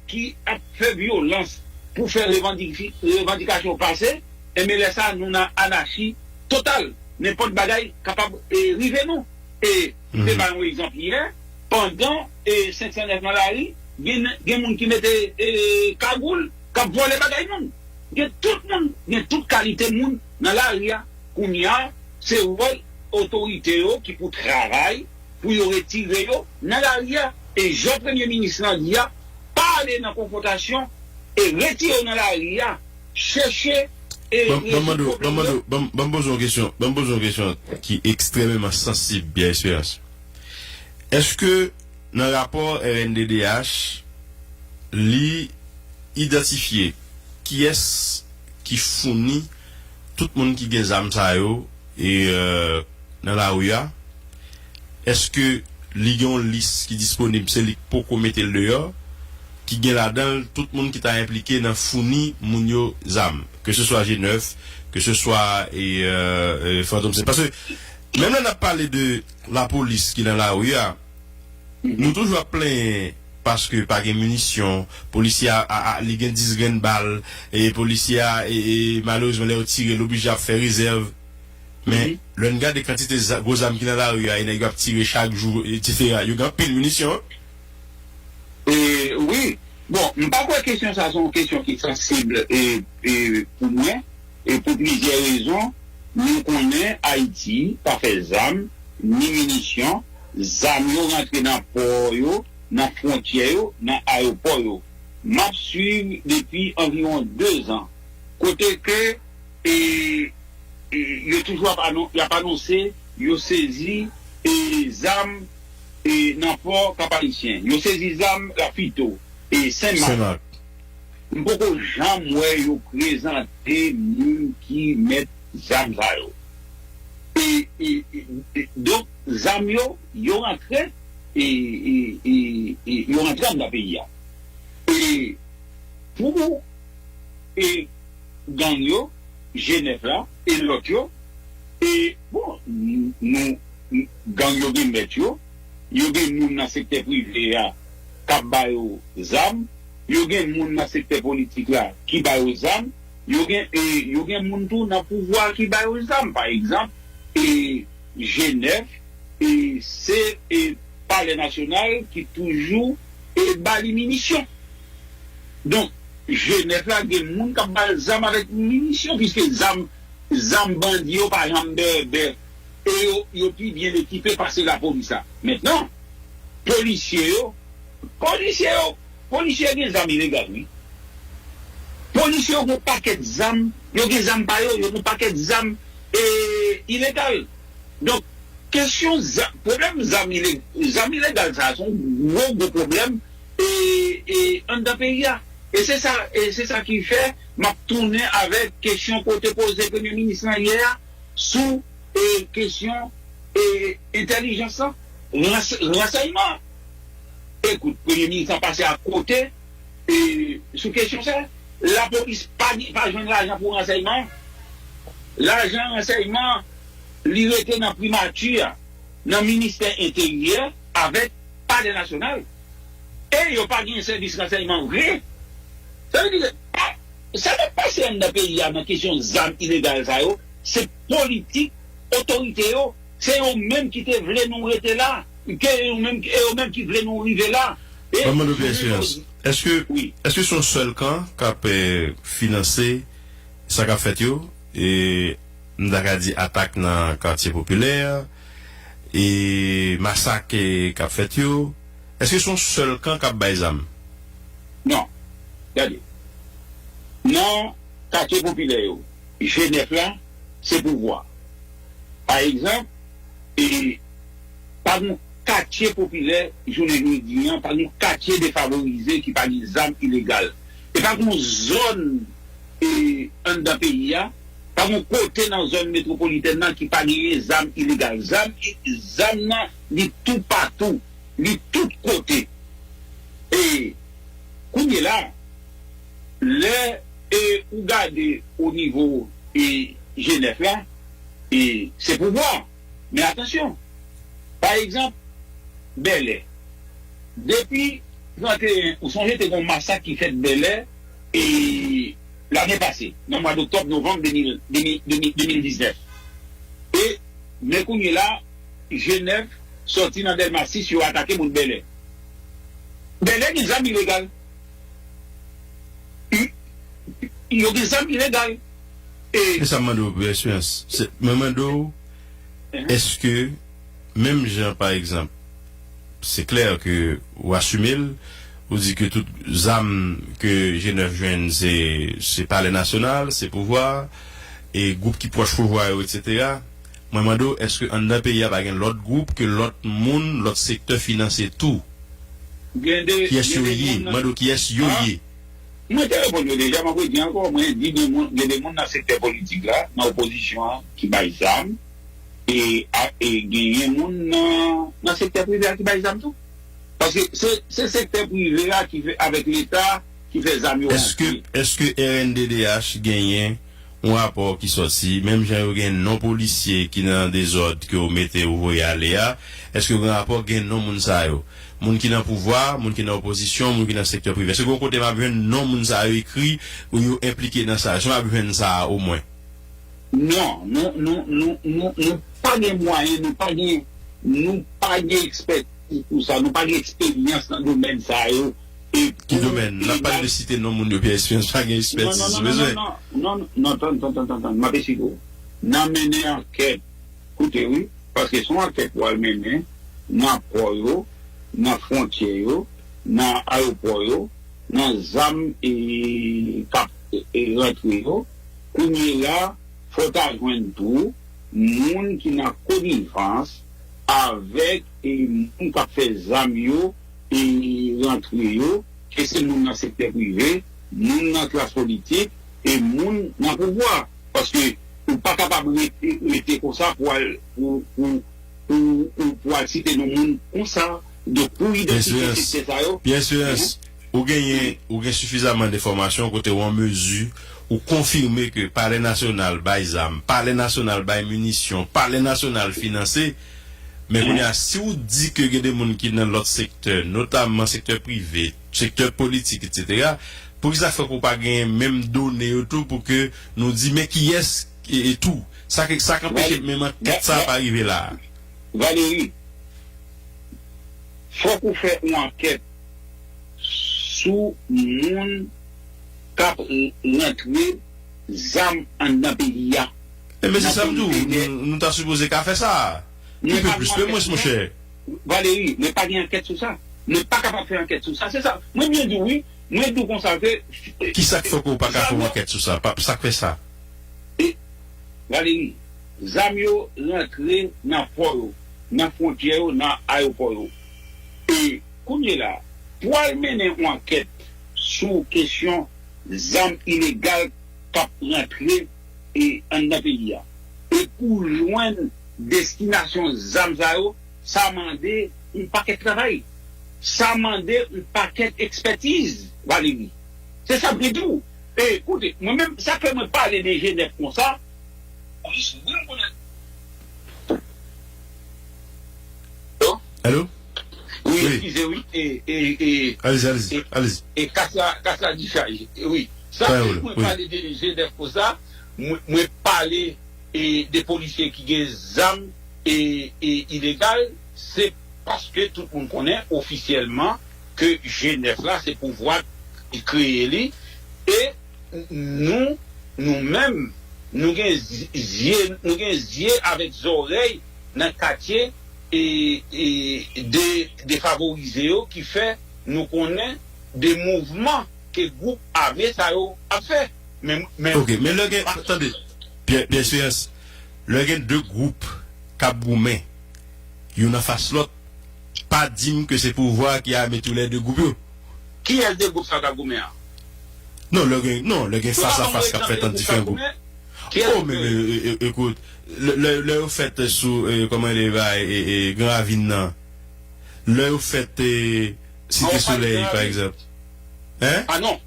ki ap fè vyolans pou fè revandiki- revandikasyon pase, enben lè sa a, nou nan anachi total. Nenpòt bagay kapab e, rive nou. E, m te bay yon egzanp yè, pandan e, senk san nèf nan lari, gen, gen moun ki mete e, kagoul, k ap vòlè bagay moun. Gen tout moun, gen tout kalite moun nan lari a. Kounye a, se wòl otorite yo ki pou travay pou yo retire yo nan lari a. E jan premye minis lan di a, pa ale nan konfwontasyon e retire yo nan lari a. Chèche e Ban ban mande w, ban mande w, ban ban m poze w yon kesyon, ban m poze w yon kesyon ki ekstrèmeman sansib, Pierre Espérance. Èske nan rapò R N D D H, li idantifye kiyès ki founi tout moun ki gen zam sa yo e nan lari a? Èske li gen yon lis ki disponib, se li k poko mete l deyò, ki gen ladan l tout moun ki ta enplike nan founi moun yo zam, ke se swa G nèf, ke se swa e, e, e, Fantom Sèt? Paske menm lè n ap pale de lapolis ki nan lari a, nou toujou ap plenyen paske pa gen minisyon, polisye a, a, a li gen dis grenn bal, e polisye a, e, e, malerezman, lè yo tire, l oblije ap fè rezèv. Men, lè n gade kantite za- gwo zam ki nan lari a, e nèg yo ap tire chak jou, etsetera, yo gen anpil minisyon. E, wi. Bon, m pa kwè kesyon sa se yon kesyon ki sansib e, e, pou mwen. E pou plizyè rezon, nou konnen Ayiti pa fè zam, ni minisyon, zam yo rantre nan pò yo, nan fwontyè yo, nan ayewopò yo. M ap swiv depi anviwon dezan, kote ke e, e, yo toujou ap anon- y ap anonse yo sezi e, zam e, nan pò Kap Ayisyen. Yo sezi zam Lafito e Senmak. M poko janm wè yo prezante moun ki mèt zam sa yo. E, e, e, e, donk, zam yo, yo rantre, e, e, e, e, yo rantre anndan peyi a. E pou e, gang yo, G nèf la, e lòt yo, e, bon, nou, nou, gang yo gen mèt yo, yo gen moun nan sektè prive a k ap ba yo zam, yo gen moun nan sektè politik la ki ba yo zam, yo gen, e, yo gen moun tou nan pouvwa a ki ba yo zam. Pa egzanp, e, G nèf, e, se, e, Palè Nasyonal ki toujou, e, ba li minisyon. Donk, G nèf la gen moun k ap ba l zam avèk minisyon, piske zam, zam bandi yo pa janm bèbè. E yo, yo pi byen ekipe pase lapolis la. Mentnan, polisye yo, polisye yo, polisye yo gen zam ilegal, wi. Polisye yo gen yon pakèt zam, yo gen zam pa yo, yo gen yon pakèt zam e, ilegal. Donk, kesyon zam, pwoblèm zam, ile, zam ilegal sa a, se yon gwo, gwo pwoblèm e, e, anndan peyi a. E se sa, e se sa ki fè m ap tounen avèk kesyon ke w te poze premye minis lan yè a sou e, kesyon e, entèlijans lan, rans, ransèyman. Ekout, premye minis lan pase akote e, sou kesyon sa. Lapolis pa, gen- pa jwenn lajan pou ransèyman. Lajan ransèyman, li rete nan primati a, nan ministè enteryè avèk Palè Nasyonal. E yo pa gen sèvis ransèyman vre. Sa vle di ke pa, sa k ap pase anndan peyi a nan kesyon zam ilegal sa yo, se politik otorite yo, se yo menm ki te vle nou rete la, ke yo menm, e yo menm ki vle nou rive la. E Ban m mande w, Pierre Espérance, èske, èske se yon sèl kan k ap eh, finanse sa k ap fèt yo? E, m ta ka di atak nan katye popilè, e masak eh, k ap fèt yo. Èske se yon sèl kan k ap bay zam? Non. Gade. Nan katye popilè yo, G nèf la, se pouvwa. Pa egzanp, e, pa gen katye popilè, jounen jodi an, pa gen katye defavorize ki pa gen zam ilegal. E pa gen zòn e, anndan peyi a, pa gen kote nan zòn metwopolitèn nan ki pa genyen zam ilegal. Zam, zam nan, li toupatou, li tout kote. E, kounye la, lè e, ou gade o nivo e, G nèf la, e, se pouvwa. Men atansyon, pa egzanp, Bèlè. Depi trannteyen, ou sonje te gen yon masak ki fèt Bèlè e lane pase, nan mwa doktòb, novanm de mil, de mil, de mil, de mil diznèf. E, men kounye la, Jenèf sòti nan Dèlma sis, yo atake moun Bèlè. Bèlè gen zam ilegal. Yo gen zam ilegal. E Men sa m mande w, Pierre Espérance, se, mwen mande w, èske, menm jan, pa egzanp, se klè ke w asime l, ou di ke tout zam ke G nèf jwenn, se, se Palè Nasyonal, se pouvwa, e gwoup ki pwòch pouvwa yo, etsetera. Mwen mande w, èske anndan peyi a pa gen lòt gwoup ke lòt moun, lòt sektè finanse tou? Kiyès yo ye? Mande w kiyès yo ye? Mwen te reponn yo deja, m ap redi ankò. Mwen di gen moun, gen de moun nan sektè politik la, nan opozisyon an, ki bay zam, e, a, e genyen moun nan, nan sektè prive a ki bay zam tou. Paske se, se sektè prive a ki fè, avèk Leta, ki fè zam yo rantre. Èske R N D D H genyen yon rapò ki sòti, menm jan yo gen non polisye ki nan dezòd ke w mete, ou voye ale a, èske yo gen rapò, gen non moun sa yo? Moun ki nan pouvwa, moun ki nan opozisyon, moun ki nan sektè prive. Èske gen yon kote m ap jwenn non moun sa yo ekri, ou yo enplike nan sa? Èske m ap jwenn sa omwen? Non, nou, nou, nou, nou, nou pa gen mwayen, nou pa gen, nou pa gen ekspètiz pou sa, nou pa gen eksperyans nan domèn sa yo. E Ki domèn? N ap pale de site non moun yo, Pierre Espérance pa gen ekspètiz ou bezwen. Non, non, non, non, non, non, tann, tann, tann, tann, tann, m ap esplike w. N ap mennen ankèt, koute wi, paske se yon ankèt pou al mennen nan pò yo, nan fwontyè yo, nan ayewopò yo, nan zam e, k ap e, e, rantre yo. Kounye la, fò w ta jwenn tou moun ki nan konivans avèk e, moun k ap fè zam yo e, rantre yo, ke se moun nan sektè prive, moun nan klas politik e moun nan pouvwa. Paske ou pa kapab rete, rete konsa pou al, pou, pou, pou, pou, pou al site non moun konsa. Donk, pou idantite sektè sa yo. Pierre Espérance, ou genyen, ou gen sifizaman enfòmasyon kote ou an mezi, ou konfime ke Palè Nasyonal bay zam, Palè Nasyonal bay minisyon, Palè Nasyonal finanse, men kounye a, si w di ke gen de moun ki nan lòt sektè, notamman sektè prive, sektè politik, etsetera, poukisa fè ke w pa genyen menm done yo tou pou ke nou di, men kiyès e, e tou? Sa k, sa k anpeche menm ankèt sa a pa rive la a? Valéry, fòk ou fè yon ankèt sou moun k ap rantre zam anndan peyi a. Enben, se sa m di w, nou, nou ta sipoze ka fè sa. Ki pe plis, pe mwens, monchè. Valéry, mwen pa gen ankèt sou sa. Mwen pa kapab fè ankèt sou sa. Se sa. Mwen byen di w, wi. Mwen di w konsa ke. Kisa k fè ke w pa ka fè yon ankèt sou sa? Pa, sa k fè sa? E, Valéry, zam yo rantre nan pò yo, nan fwontyè yo, nan ayewopò yo. E kounye la, pou al mennen yon ankèt sou kesyon zam ilegal k ap rantre e anndan peyi a. E pou jwenn destinasyon zam sa yo, sa mande yon pakèt travay. Sa mande yon pakèt ekspètiz, Valéry. Se sa m te di w. E, koute, mwen menm, sa k fè mwen pale de Jenèf konsa, plis wi m konnen. Alo? Wi, eskize, wi. E, e, e, Alezi, alezi, alezi. E kas la, kas la dichaje. Wi. Sa fè mwen pale de Jenèf konsa, mwen, mwen pale e de polisye ki gen zam e, e ilegal, se paske tout moun konnen ofisyèlman ke Jenèf la, se pouvwa ki kreye li, e nou, nou menm, nou gen zye, nou gen zye avèk zòrèy nan katye e, e de, defavorize yo, ki fè nou konnen de mouvman ke gwoup ame sa yo ap fè. Men, men, Ok, men lè gen, tande, Pierre, Pierre Espérance, lè gen de gwoup k ap goumen, youn anfas lòt, pa di m ke se pouvwa ki ame toulède gwoup yo. Kiyès de gwoup sa k ap goumen an? Non, lè gen, non, lè gen fas a fas k ap fèt ant diferan gwoup. Oh, men, men, e, e, ekout, lè, lè, lè yo fèt sou, e, kòman e ba, e, e, Gran Ravin nan, lè yo fèt, e, Site Solèy, pa egzanp. Hein? Ah non.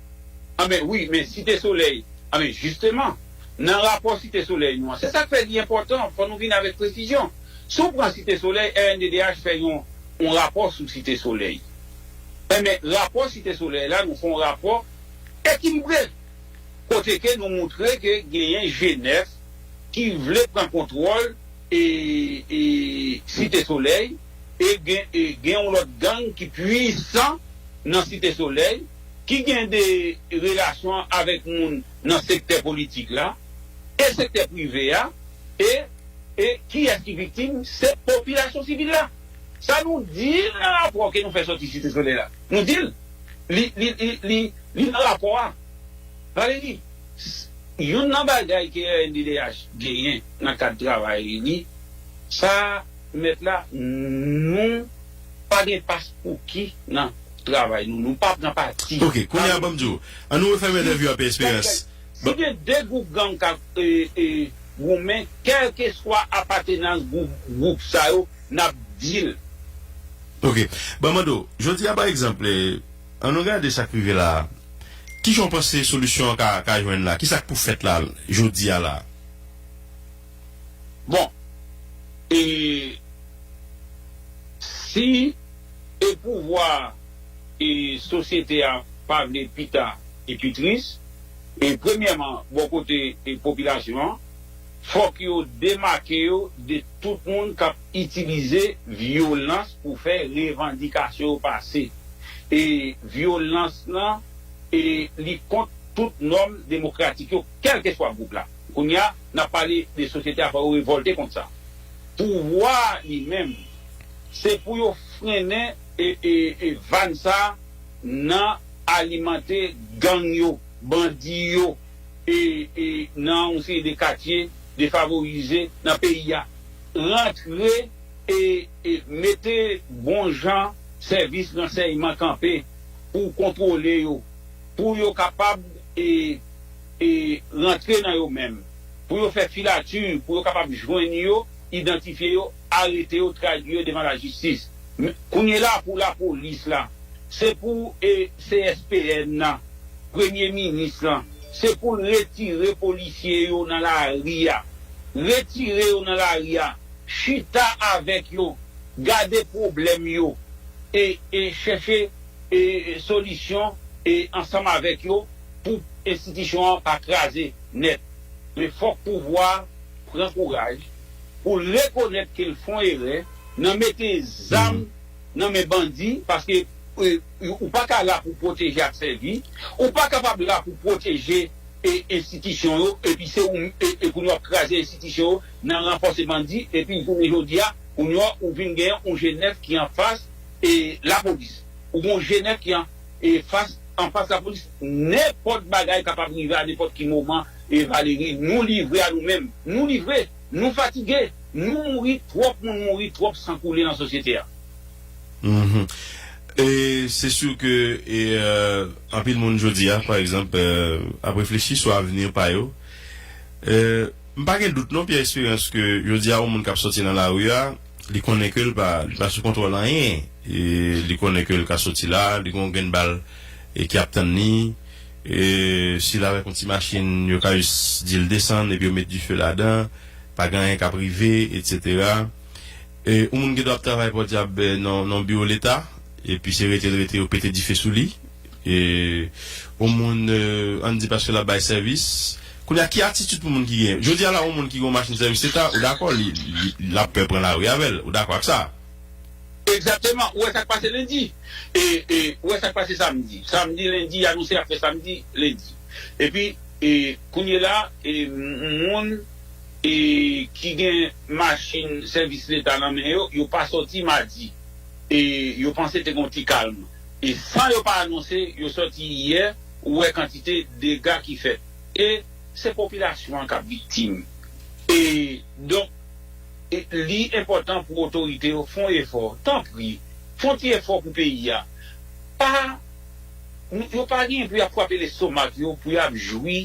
Ah, men wi, men Site Solèy. Ah, men jisteman, nan rapò Site Solèy nou an, se sa k fè li enpòtan, fò nou vin avèk presizyon. Si w pran Site Solèy, R N D D H fè yon, yon rapò sou Site Solèy. Enben, rapò Site Solèy la, nou fè yon rapò ekilibre. Kote ke nou moutre ke genyen Jenèf ki vle pran kontwòl e, e, Site Solèy, e gen, e gen yon lòt gang ki pwisan nan Site Solèy, ki gen de relasyon avèk moun nan sektè politik la, e sektè prive a, e, e kiyès ki viktim? Se popilasyon sivil la. Sa nou di l nan rapò ke nou fè sòti Site Solèy la. Nou di l, li, li, li, li, li nan rapò a. Valéry, s- youn nan bagay ke R N D D H genyen nan kad travay li, sa mèt la, nou pa gen pas pou ki nan travay nou. Nou pa pran pati. Ok, kounye a ban m di w, an nou refèmen entèvyou a Pierre Espérance. Si gen de gwoup gang k ap e, e, goumen, kèlkeswa apatenans gwoup, gwoup sa yo, n ap di l. Ok, ban m mande w, jodi a pa egzanp, e, an nou gade sa k rive la a. Kijan w panse solisyon an ka, ka jwenn la? Kisa k pou fèt la, jodi a la? Bon, e si e pouvwa e sosyete a pa vle pita e pi tris, e premyèman, bò kote e popilasyon an, fòk yo demake yo de tout moun k ap itilize vyolans pou fè revandikasyon yo pase. E vyolans lan, e li kont tout nòm demokratik yo, kèlkeswa gwoup la. Kounye a, n ap pale de sosyete a, fò yo revòlte kont sa. Pouvwa a li menm, se pou yo frennen e, e, e vag sa nan alimante gang yo, bandi yo, e, e nan yon seri de katye defavorize nan peyi a. Rantre e, e mete bon jan sèvis ransèyman kanpe pou kontwole yo, pou yo kapab e, e rantre nan yo menm, pou yo fè filati, pou yo kapab jwenn yo, idantifye yo, arete yo, tradui yo devan lajistis. Men, kounye la pou lapolis la, se pou e, C S P N nan, premye minis lan, se pou l retire polisye yo nan lari a. Retire yo nan lari a, chita avèk yo, gade pwoblèm yo, e, e chèche e, e solisyon e ansanm avèk yo pou enstitisyon an pa kraze nèt. Men fòk pouvwa a pran kouraj pou l rekonèt ke l fè yon erè nan mete zam nan men bandi, paske e, ou pa ka la pou pwoteje ak sèvi, ou pa kapab la pou pwoteje e enstitisyon yo, epi se ou, e, e pou nou ap kraze enstitisyon yo nan ranfòse bandi, epi jounen jodi a, kounye a, ou vin gen yon G nèf ki anfas e lapolis. Ou gen yon G nèf ki an, e fas, anfas lapolis. Nenpòt bagay kapab rive a nenpòt ki moman, e Valéry, nou livre a nou menm. Nou livre, nou fatige, nou mouri, twòp moun mouri, twòp san koule nan sosyete a. Mhm. E se si ke e, euh, anpil moun jodi a, pa egzanp, euh, ap reflechi sou avni pa yo. Euh, m pa gen dout non, Pierre Espérance, ke jodi a, yon moun k ap sòti nan lari a, li konnen ke l pa, li pa sou kontwòl anyen. E li konnen ke l ka sòti la, li gen yon grenn bal e ki ap tann li. E si l avèk yon ti machin, yo ka jis di l desann, epi yo met dife ladan, pa gen anyen k ap rive, etsetera. E yon moun gen dwa ap travay pòdyab, e, nan, nan biwo leta, epi se rete l rete, yo pete dife sou li. E yon moun, e, ann di paske l ap bay sèvis. Kounye a, ki atitid pou moun ki gen? Jodi a la, yon moun ki gen yon machin sèvis leta, ou dakò, li, li, l ap pè pran lari avè l. Ou dakò ak sa? Egzakteman. Ou wè sa k pase lendi? E, e, ou wè sa k pase samdi? Samdi, lendi, anonse y ap fè samdi, lendi. Epi, e, kounye la, e, m- moun e, ki gen machin sèvis leta nan men yo, yo pa sòti madi. E, yo panse te gen yon ti kalm. E san yo pa anonse, yo sòti yè, ou wè kantite dega ki fèt. E se popilasyon an k ap viktim. E donk, e, li enpòtan pou otorite yo fè yon efò. Tanpri, fè yon ti efò pou peyi a. Pa, yo pa gen pou y ap frape lestomak yo, pou y ap jwi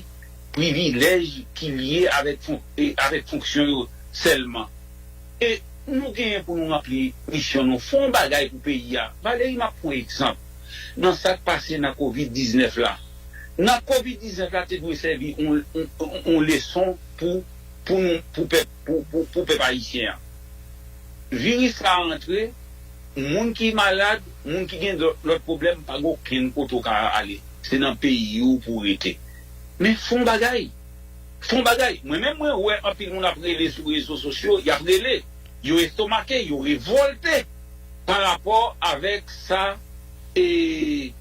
privilèj ki lye avèk fon- e avèk fonksyon yo sèlman. E nou genyen pou nou ranpli misyon nou, fè yon bagay pou peyi a. Valéry, m ap pran egzanp nan sa k pase nan kovid diznèf la. Nan kovid diznèf la te dwe sèvi yon, yon, yon, yon leson pou, pou nou, pou pèp, pou, pou, pou pèp ayisyen an. Viris la antre, moun ki malad, moun ki gen lòt, lòt pwoblèm, pa gen okenn kote w ka ale. Se nan peyi w pou w rete. Men fè yon bagay. Fè yon bagay. Mwen menm, mwen wè anpil moun ap rele sou rezo sosyo, y ap rele, yo estomake, yo revòlte pa rapò avèk sa e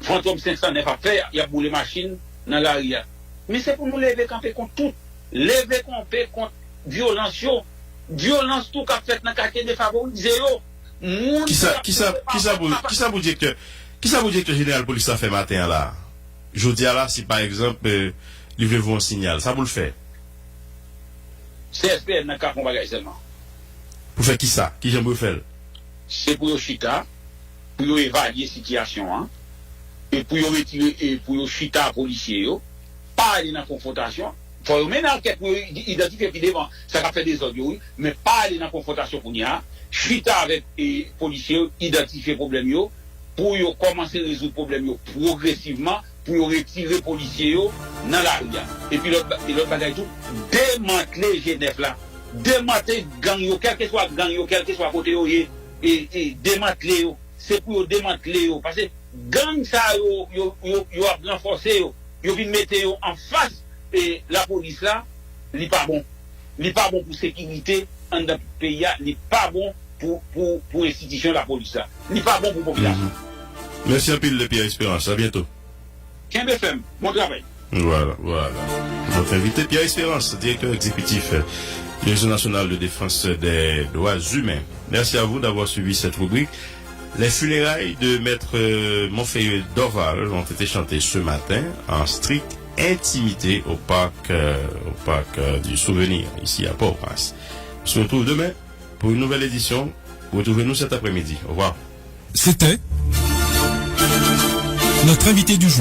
Fantom senk san nèf ap fè, y ap boule machin nan lari a. Men se pou nou leve kanpe kont tout. Leve kanpe kont vyolans yo. Vyolans tou k ap fèt nan katye defavorize yo. Moun ki Kisa, ap kisa, koupe kisa pou, papa. Kisa pou direktè, kisa pou direktè jeneral polis la fè maten an la? Jodi a la, si pa egzanp, eh, li vle voye yon sinyal, sa pou l fè? C S P N nan ka fè yon bagay sèlman. Pou fè kisa? Kijan pou yo fè l? Se pou yo chita, pou yo evalye sitiyasyon an, e pou yo retire, e pou yo chita polisye yo, pa ale nan konfwontasyon. Fò yo mennen ankèt pou yo i- idantifye pi devan sa k ap fè dezòd yo, wi, men pa ale nan konfwontasyon kounye a. Chita avèk, e, polisye yo, idantifye pwoblèm yo, pou yo kòmanse rezoud pwoblèm yo pwogresivman, pou yo retire polisye yo nan lari a. Epi lòt ba- e lòt bagay tou, demantle G nèf la. Demantle gang yo, kèlkeswa gang yo, kèlkeswa kote yo ye, e, e demantle yo. Se pou yo demantle yo. Paske gang sa yo, yo, yo, yo ap ranfòse yo. Yo vin mete yo anfas, e, lapolis la, li pa bon. Li pa bon pou sekirite anndan peyi a, li pa bon pou, pou, pou enstitisyon lapolis la. Li pa bon pou popilasyon. Mhm. Mèsi anpil, Pierre Espérance. A byento. Kenbe fèm. Bon travay. Voilà, voilà. Notre invité, Pierre Espérance, directeur exécutif, euh, du Réseau national de défense des droits humains. Merci à vous d'avoir suivi cette rubrique. Les funérailles de Maître, euh, Monferrier Dorval ont été chantées ce matin en stricte intimité au parc, euh, au parc, euh, du Souvenir, ici à Port-au-Prince. On se retrouve demain pour une nouvelle édition. Retrouvez-nous cet après-midi. Au revoir. C'était notre invité du jour.